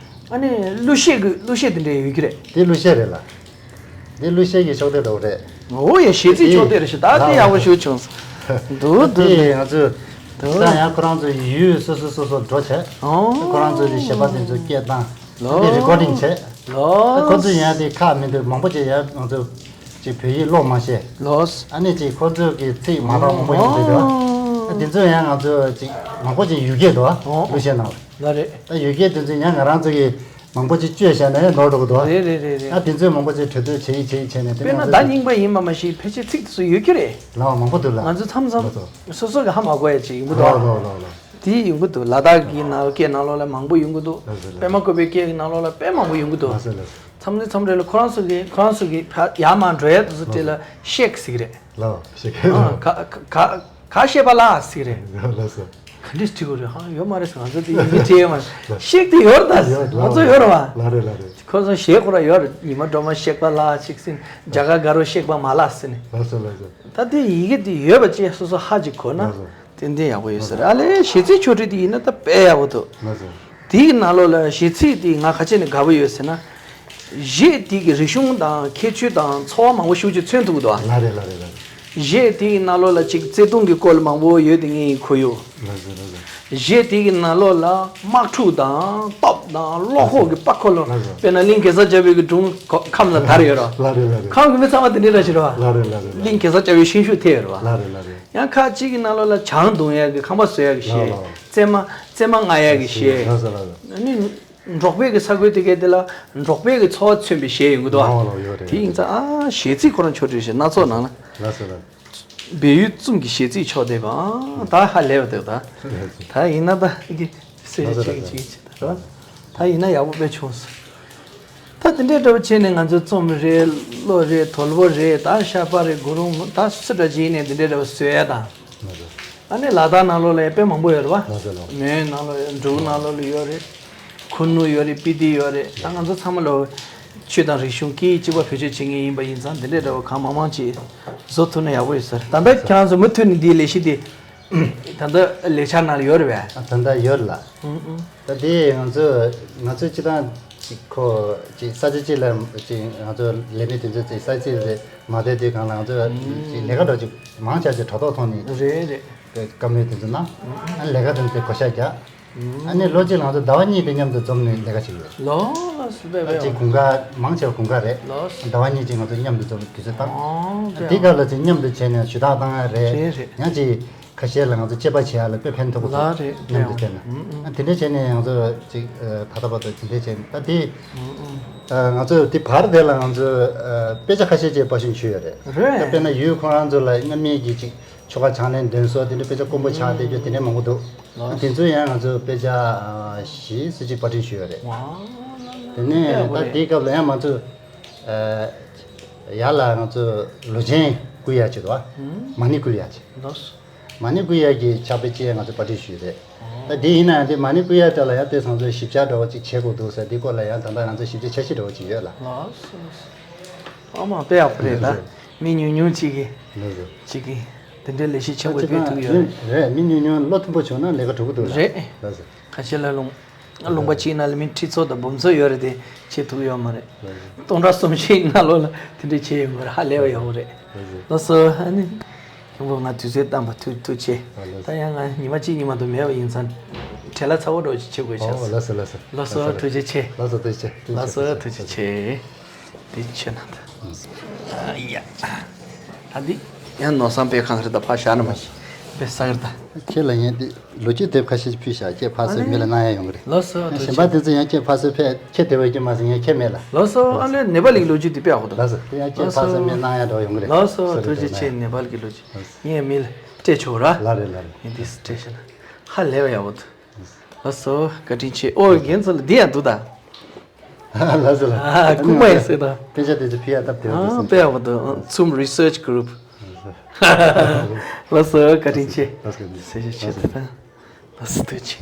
ཨ་ནི་གླུ་གཞས་ཀྱི་གླུ་གཞས་དེ་འདྲ་ཡོད་ཀྱི་རེད། དེ་གླུ་གཞས་རེད་ལ། འདི་གླུ་གཞས་ཀྱི་ཕྱོགས་སྡེ་འདྲ་བོ་རེད། འོ་ཡ། གཞས་ཚིག་ཕྱོགས་སྡེ་རེད་ཤག་ད་དེ་ཡག་པོ་ཞིག་བྱུང་སོང་། འདུག་འདུག་དེ་ང་ཚོས་འདུག་ད་ཡང་ཁོ་རང་ཚོ་ཡུལ་སོ་སོ་སོ་སོར་འགྲོ་བྱས། ཨོ། ཁོ་རང་ཚོ་གི་གཞས་པ་དེ་ཚོ་སྐད་བཏང་། ལོ། དེ་རི་ཀོ་ཌིང་བྱས། ལོ། ཁོ་ཚོ་ཡང་དེ་ཁག་མི་འདུག་མང་པོ་ཅིག་ཡང་ང་ཚོ་ཅིག་བོད་ཡིག་ཀློག་མ་ཤེས། ལོ། ཨ་ནི་ཅིག་ཁོ་ཚོ་གི་ཚིག་མ་རག་མང་པོ་ཡོང་གི་འདུག་ཨོ། ཨ་དེ་ཚོ་ཡང་ང་ཚོ་ཅིག་མང་པོ་ཅིག་ཡུལ་སྐད་འདུག་ཨོ། གླུ་གཞས་ནང་ལ། ལ་རེད། ད་ཡུལ་སྐད་དེ་ཚོ་ཡང་ང་རང་ཚོ་གི་མང་པོ་ཅིག་བཅོས་བྱས་ནས་ནོར་འགྲོ་གི་འདུག་རེད་རེད་རེད་རེད། ཨ་དེ་ཚོས་མང་པོ་ཅིག་གྲོས་བསྡུར་བྱེད་ཡིན་བྱེད་ཡིན་བྱས་ནས་དེ་དཔེར་ན་ང་ཚོ་ཟླ་རྙིང་པ་ཡིན་པ་མ་གཞི་ཕལ་ཆེར་ཚིག་དེ་ཚོ་ཡོད་ཀྱི་རེད། ལའོ་མང་པོ་འདུག་ལ། ང་ཚོ་མཚམས་མཚམས་ལོ་ཚོ། སོ་སོ་གི་ཧ་མ་གོ་ཡ་ཅིག་ཡིན་གི་འདུག་ལོ་ལོ་ལོ་ལོ། དེ་ཡིན་གི་འདུག་ལ་དྭགས་ཀྱི་ནང་སྐད་ནང་ལོགས་ལ་མང་པོ་ཡིན་གི་འདུག་ལོ་ཚོ་ལོ། པད་མ་བཀོད་པའི་སྐད་ཀྱི་ནང་ལོགས་ལ་དཔེ་མང་པོ་ཡིན་གི་འདུག་ལོ་ཚོ་ལོ་ཚོ། མཚམས་རེ་མཚམས་རེ་ལ་ཁོ་རང་ཚོ་གི་ཁོ་རང་ཚོ་གི་ཕ་ཡར་མར་འགྲོ་ཡ་དེ་ཚོ་དེ་ལ་ཤེག་ཟེར་གི་རེད། ལོ་ཤེག་ཨ། ག་ག་ག་ག་ཤེས་པ་ལ་ཟེར་གི་རེད། ལོ་ལོ་ཚོ། ག་འདྲས་བྲིས་དགོས་རེད། ཧ་ཡོད་མ་རེད་ཟེར། ང་ཚོ་དེ་ཡིན་གྱི་བྲིས་ཡོད་མ་རེད། ཤེག་དེ་ཡོད་རེད་ད། ཡོད་ང་ཚོ་ཡོད་རེད་བ། ལ་རེད་ལ་རེད། ཁོ་ཚོ་གཞས་ཁོ་ར་ཡོད་རེད། ཉི་མ་སྒྲོལ་མ་གཤེགས་པ་ལ་ཅིག་ཟེར། རྒྱ་གར་དགའ་རོ་གཤེགས་པ་མ་ལ་ཟེར་ནས། ལགས་སོ་ལགས་སོ། ད་དེ་ཡི་གེ་དེ་ཡོད་པ་ཅིག་སོ་སོ་ཧ་ཅིག་གོ་ན། ལགས་སོ། ཏན་ཏན་ཡག་པོ་ཡོད་ས་རེད། ཨ་ལས་གཞས་ཚིག་ཆོག་ཁྲིགས་དེ་ཡིན་ན་ད་དཔེ་ཡག་པོ་འདུག་ལགས་སོ། དེའི་ནང་ལོགས་ལ་གཞས་ཚིག་དེ་ང་ག་ཅི་ནས་དགའ་པོ་ཡོད་ཟེར་ན། གཞས་དེ་གི་རིག་གཞུང་དང་ཁྱད་ཆོས་དང་འཚོ་བ་མང་པོ་ཞེ་པོ་ཅིག་མཚོན་ཐུབ་ཀྱི་འདུག་ཨ། ལ་རེད་ལ་རེད་ལ་རེད། གཞས་དེ་གི་ནང་ལོགས་ལ་ཅིག་བརྩེ་དུང་གི་སྐོར་ལ་མང་པོ་ཡོད་དེ་ངས་གོ་ཡོད། ལགས་སོ་ལགས་སོ། གཞས་དེ་གི་ནང་ལོགས་ལ་དམག་འཁྲུག་དང་སྟོབས་དང་བློ་ཁོག་གི་པ་ཁོ་ལོ། ལགས་སོ། དཔེར་ན་གླིང་གེ་སར་རྒྱལ་པོའི་གི་སྒྲུང་ཁམས་ལ་དར་ཡོད་ར། ལ་རེད་ལ་རེད། ཁམས་གི་མི་ཚང་མ་དེ་འདྲ་ར་ཞིག་ར་བ། ལ་རེད་ལ་རེད་ལ་རེད། གླིང་གེ་སར་རྒྱལ་པོའི་ཤན་ཤུགས་ཐེབས་ཡོད་ར་བ། ལ་རེད་ལ་རེད། ཡང་ཁ་ཅིག་གི་ནང་ལོགས་ལ་བྱང་རྡུང་ཡ་གི་ཁང་པ་བཟོ་ཡ་གི་གཞས། ལ་ལ། རྩེད་མ་རྩེད་མ་རྔ་ཡ་གི་གཞས། ལ་ས་ལ་ལ། ཨ་ནི་འབྲོག་པའི་གི་ས་ཁུལ་དེ་གའི་དེ་ལ་འབྲོག་པའི་གི་འཚོ་བ་མཚོན་པའི་གཞས་ཡོང་གི་འདུག་ཨ། ལ་ལ་ཡོད་རེད། དེ་ཡིན་ཙང་ཨ་གཞས་ཚིག་ཁོ་རང་ཆོག་བྲིས་ཤིག་སྣ་ཚོགས་ནང་ལ། ལ་ས་ལ། སྦས་ཡུལ་བཙུམ་གྱི་གཞས་ཚིག་ཕྱོགས་བསྡད་པའང་ད་ཧ་ལས་པ་འདུག་ད། ད་ཡིན་ན་ད་ཀྱི་སེ་ཆེ་གི་ཅིག་ཅིག་ད་རོ། ད་ཡིན་ན་ཡག་པོ་དཔེ་བྱུང་སོང་། ད་དེ་འདྲའི་འདྲ་པོ་བྱས་ནས་ང་ཚོ་རྩོམ་རེད། གླུ་རེད། དོལ་པོ་རེད། ད་ཤ་པ་རེད། གུ་རུ་མོ་ད་སུ་འདྲ་ཅིག་ཡིན་ནས་དེ་འདྲའི་འདྲ་པོ་བཟོས་ཡ་དང་། ཨ་ནི་ལ་དྭགས་ནང་ལོགས་ལ་ཡང་དཔེ་མང་པོ་ཡོད་རེད་བ། ལ་ས་ལ། མོན་ནང་ལོགས་འབྲུག་ནང་ལོགས་ལ་ཡོད་རེད། ཁུ་ནུ་ཡོད་རེད། སྤི་ཏི་ཡོད་རེད། ད་ང་ཚོ་ཚང་མ་ལོ་ཆོས་དང་རིག་གཞུང་སྐད་ཡིག་གཅིག་པ་བེད་སྤྱོད་བྱེད་མཁན་ཡིན་པ་ཡིན་ཙང་འདི་འདྲའི་འདྲ་བོ་གང་མང་མང་ཅིག་བཟོ་ཐུབ་ན་ཡག་པོ་ཡོད་ས་རེད། ད་ལྟ་ཁྱེད་རང་ཚོ་མུ་མཐུད་ནས་འདིའི་ལས་གཞི་དེ་ད་ལྟ་ལས་འཆར་ནང་ལ་ཡོད་རེད་པས། ཨ་ད་ལྟ་ཡོད་ལ། ཨུ་ཨུ། ད་དེ་ང་ཚོ་ང་ཚོ་སྤྱི་བཏང་ཅིག་ཁོ་ཅིག་ས་ཆ་ཅིག་ལ་ཅིག་ང་ཚོ་ལས་མི་དེ་ཚོ་ཅིག་ས་ཆ་ཅིག་ལ་མ་བསྡད་དུས་གང་ལ་ང་ཚོ་ཅིག་ལས་ཀ་འདྲ་ཅིག་མང་ཆེ་ཅིག་དྲ་ཐོག་ཐོག་ནས་རེད་རེད། བཀའ་མོལ་དེ་ཚོ་གནང་། ཨ་ལས་ཀ་དེ་ཚོ་བགོ་བཤའ་རྒྱག་ཨ་ནི་ལོ་གཅིག་ལ་ང་ཚོ་ཟླ་བ་གཉིས་དེ་མཉམ་དུ་འཛོམས་ནས་ལས་ཀ་བྱེད་ཀྱི་ཡོད། ལོ་ལ་སུ་བས་ཨ་ཅིག་དགུན་ཁ་མང་ཆེ་བ་དགུན་ཁ་རེད། ལོ་ཟླ་བ་གཉིས་ཅིག་ང་ཚོ་མཉམ་དུ་འཛོམས་དུས་ཚོད་བཏང་། ཨོ་ཨ་དེ་ག་ལ་ཅིག་མཉམ་དུ་བྱས་ནས་ཞུ་དག་བཏང་ཡ་རེད། རེད་རེད། ཡང་ཅིག་ཁ་ཤས་ལ་ང་ཚོ་དཔྱད་པ་བྱེད་ཡ་ལ་དཔེ་ཕན་ཐོགས་ཀྱི་འདུག་ལ་རེད། མཉམ་དུ་བྱས་ན་ཨ་དེ་འདྲ་བྱས་ནས་ང་ཚོ་ཅིག་ད་ལྟ་བར་དུ་དེ་འདྲ་བྱས་ནས་ད་དེ་ང་ཚོ་དེ་བར་དེ་ལ་ང་ཚོ་དཔེ་ཆ་ཁ་ཤས་ཅིག་པར་སྐྲུན་བྱས་ཡོད་རེད། རེད། ད་དཔེར་ན་ཡུལ་ཁོ་རང་ཚོ་ལ་སྔ་མའི་གི་ཅིག་ཆོ་ག་ཕྱག་ལེན་འདོན་སོགས་དེ་འདྲ་དཔེ་ཆ་དཀོན་པོ་ཆགས་བསྡད་རྒྱུ་དེ་འདྲ་མང་པོ་འདུག་ལགས། དེ་ཚོ་ཡང་ང་ཚོ་དཔེ་ཆ་བཞི་ཙམ་ཅིག་པར་སྐྲུན་ཞུས་ཡོད་རེད། ཝའོ། དེ་ནས་ད་དེའི་སྐབས་ལ་ཡང་ང་ཚོ་ཡར་ལ་ང་ཚོ་ལོ་ཆེན་བསྐུལ་ཡག་ཅིག་འདུག་བ། མ་ཎི་བསྐུལ་ཡག་ཅིག་ལགས། མ་ཎི་བསྐུལ་ཡག་གི་ཕྱག་དཔེ་ཅིག་ང་ཚོས་པར་སྐྲུན་ཞུས་རེད། ད་འདི་ཡིན་ན་ཡང་འདི་མ་ཎི་བསྐུལ་ཡག་དེ་ལ་ཡང་དེ་སང་ཚོས་ཞིབ་ཆ་འདྲ་བོ་ཅིག་བྱེད་དགོས་འདུག་ཟེར། འདི་སྐོར་ལ་ཡང་ད་ལྟ་ང་ཚོས་ཞིབ་ཆ་འཆར་གཞི་འདྲ་བོ་ཅིག་ཡོད་ལ། ལགས་སོ། ཨ་མ་དཔེ་ཡག་པོ་རེད་ད། ལགས་སོ། མི་ཉུང་ཉུང་ཅིག་གིས། ལགས་སོ། ཅིག་གིས་དེ་འདྲའི་ལས་གཞི་ཆེན་པོ་སྤེལ་ཐུབ་ཡོད་རེད། རེད། མི་ཉུང་ཉུང་བློ་མཐུན་པོ་བྱུང་ན་ལས་ཀ་འགྲོ་གི་འདུག་ལ། རེད། ལགས་སོ། ཁ་ཤས་ལ་ལུང་ལུང་པ་གཅིག་ནང་ལ་མི་ཁྲི་ཚོ་དང་འབུམ་ཚོ་ཡོད་རེད་དེ་བྱེད་ཐུབ་ཡོད་མ་རེད། སྟོང་ཕྲག་གསུམ་བཞི་ནང་ལོགས་ལ་དེ་འདྲས་བྱེད་ཡོང་གི་རེད། ཧ་ལས་པ་ཡག་པོ་རེད། ལགས་སོ། ཨ་ནི་ཁྱེད་ཚོ་ང་དུས་ཚོད་བཏང་བ་ཐུགས་ཐུགས་རྗེ་ཆེ། ཨ་ལགས་སོ། ད་ཡང་ང་ཉི་མ་གཅིག་གཉིས་མ་གཏོགས་མེད་པ་ཡིན་ཙང་བྲེལ་བ་ཚ་པོ་འདྲ་བོ་ཞིག་བྱེད་དགོས་ཆགས་ཨོ་སོང་། ལགས་སོ་ལགས་སོ། ལགས་སོ། ཐུགས་རྗེ་ཆེ། ལགས་སོ། ཐུགས་རྗེ་ཆེ། ལགས་སོ། ཐུགས་རྗེ་ཆེ། དེ་ཆེ་ན་ད། ཡ། ད་འདི་ཡང་ནོར་བཟང་དཔེ་ཁང་རེད་ད། ཕར་བཞག་ན་མ་གཞི་དཔེ་ས་གར་ད། ཁྱེད་ལ་ངས་འདི་ལོ་རྒྱུས་དེབ་ཁ་ཤས་ཕུལ་བཞག་ཁྱེད་ཕར་ཚུར་མི་ལ་གནང་ཡ་ཡོང་གི་རེད། ལགས་སོ། ཐུགས་རྗེ་ཆེ། གཞན་པ་དེ་ཚོ་ཡང་ཁྱེད་ཕར་ཚུར་ཕེབས། ཁྱེད་དེ་བས་ཀྱི་མ་ཟིན་ཡང་ཁྱེད་མེད་ལ། ལགས་སོ། ཨ་ལས་ནེ་པ་ལིག་ལོ་རྒྱུས་དེ་དཔེ་ཡག་པོ་འདུག་ལགས་སོ། དེ་ཡང་ཁྱེད་ཕར་ཚུར་མི་གནང་ཡ་འདྲ་ཡོང་གི་རེད། ལགས་སོ། ཐུགས་རྗེ་ཆེ། ནེ་པ་ལིག་གི་ལོ་རྒྱུས་ངས་མི་ལ་སྤྲད་ཆོག་ར། ལགས་རེད་ལགས་རེད། ངས་འདི་སྤྲད་ཤེ་ན་ཧ་ལས་པ་ཡག་པོ་འདུག་ལགས་སོ། བཀའ་དྲིན་ཆེ། ཨོ་རྒན་ཚོ་ལ་འདི་ཡང་འདུག་ད། ལགས་སོ་ལགས། ཨ་ཁུག་མ་ཡིན་ཟེར་ད། དཔེ་ཆ་དེ་ཚོ་ཕུལ་ཡ་སྟབས་བདེ་བ་འདུག་ཨ་སེམས་དཔེ་ཡག་པོ་འདུག་ཚུམ་རི་སར་ཆི་གུ་རུབ། ལགས་སོ། བཀའ་དྲིན་ཆེ། ལགས་སོ། ཟེར་ཞུ་ཆེད་དུ་ད། ལགས་སོ། ཐུགས་རྗེ་ཆེ།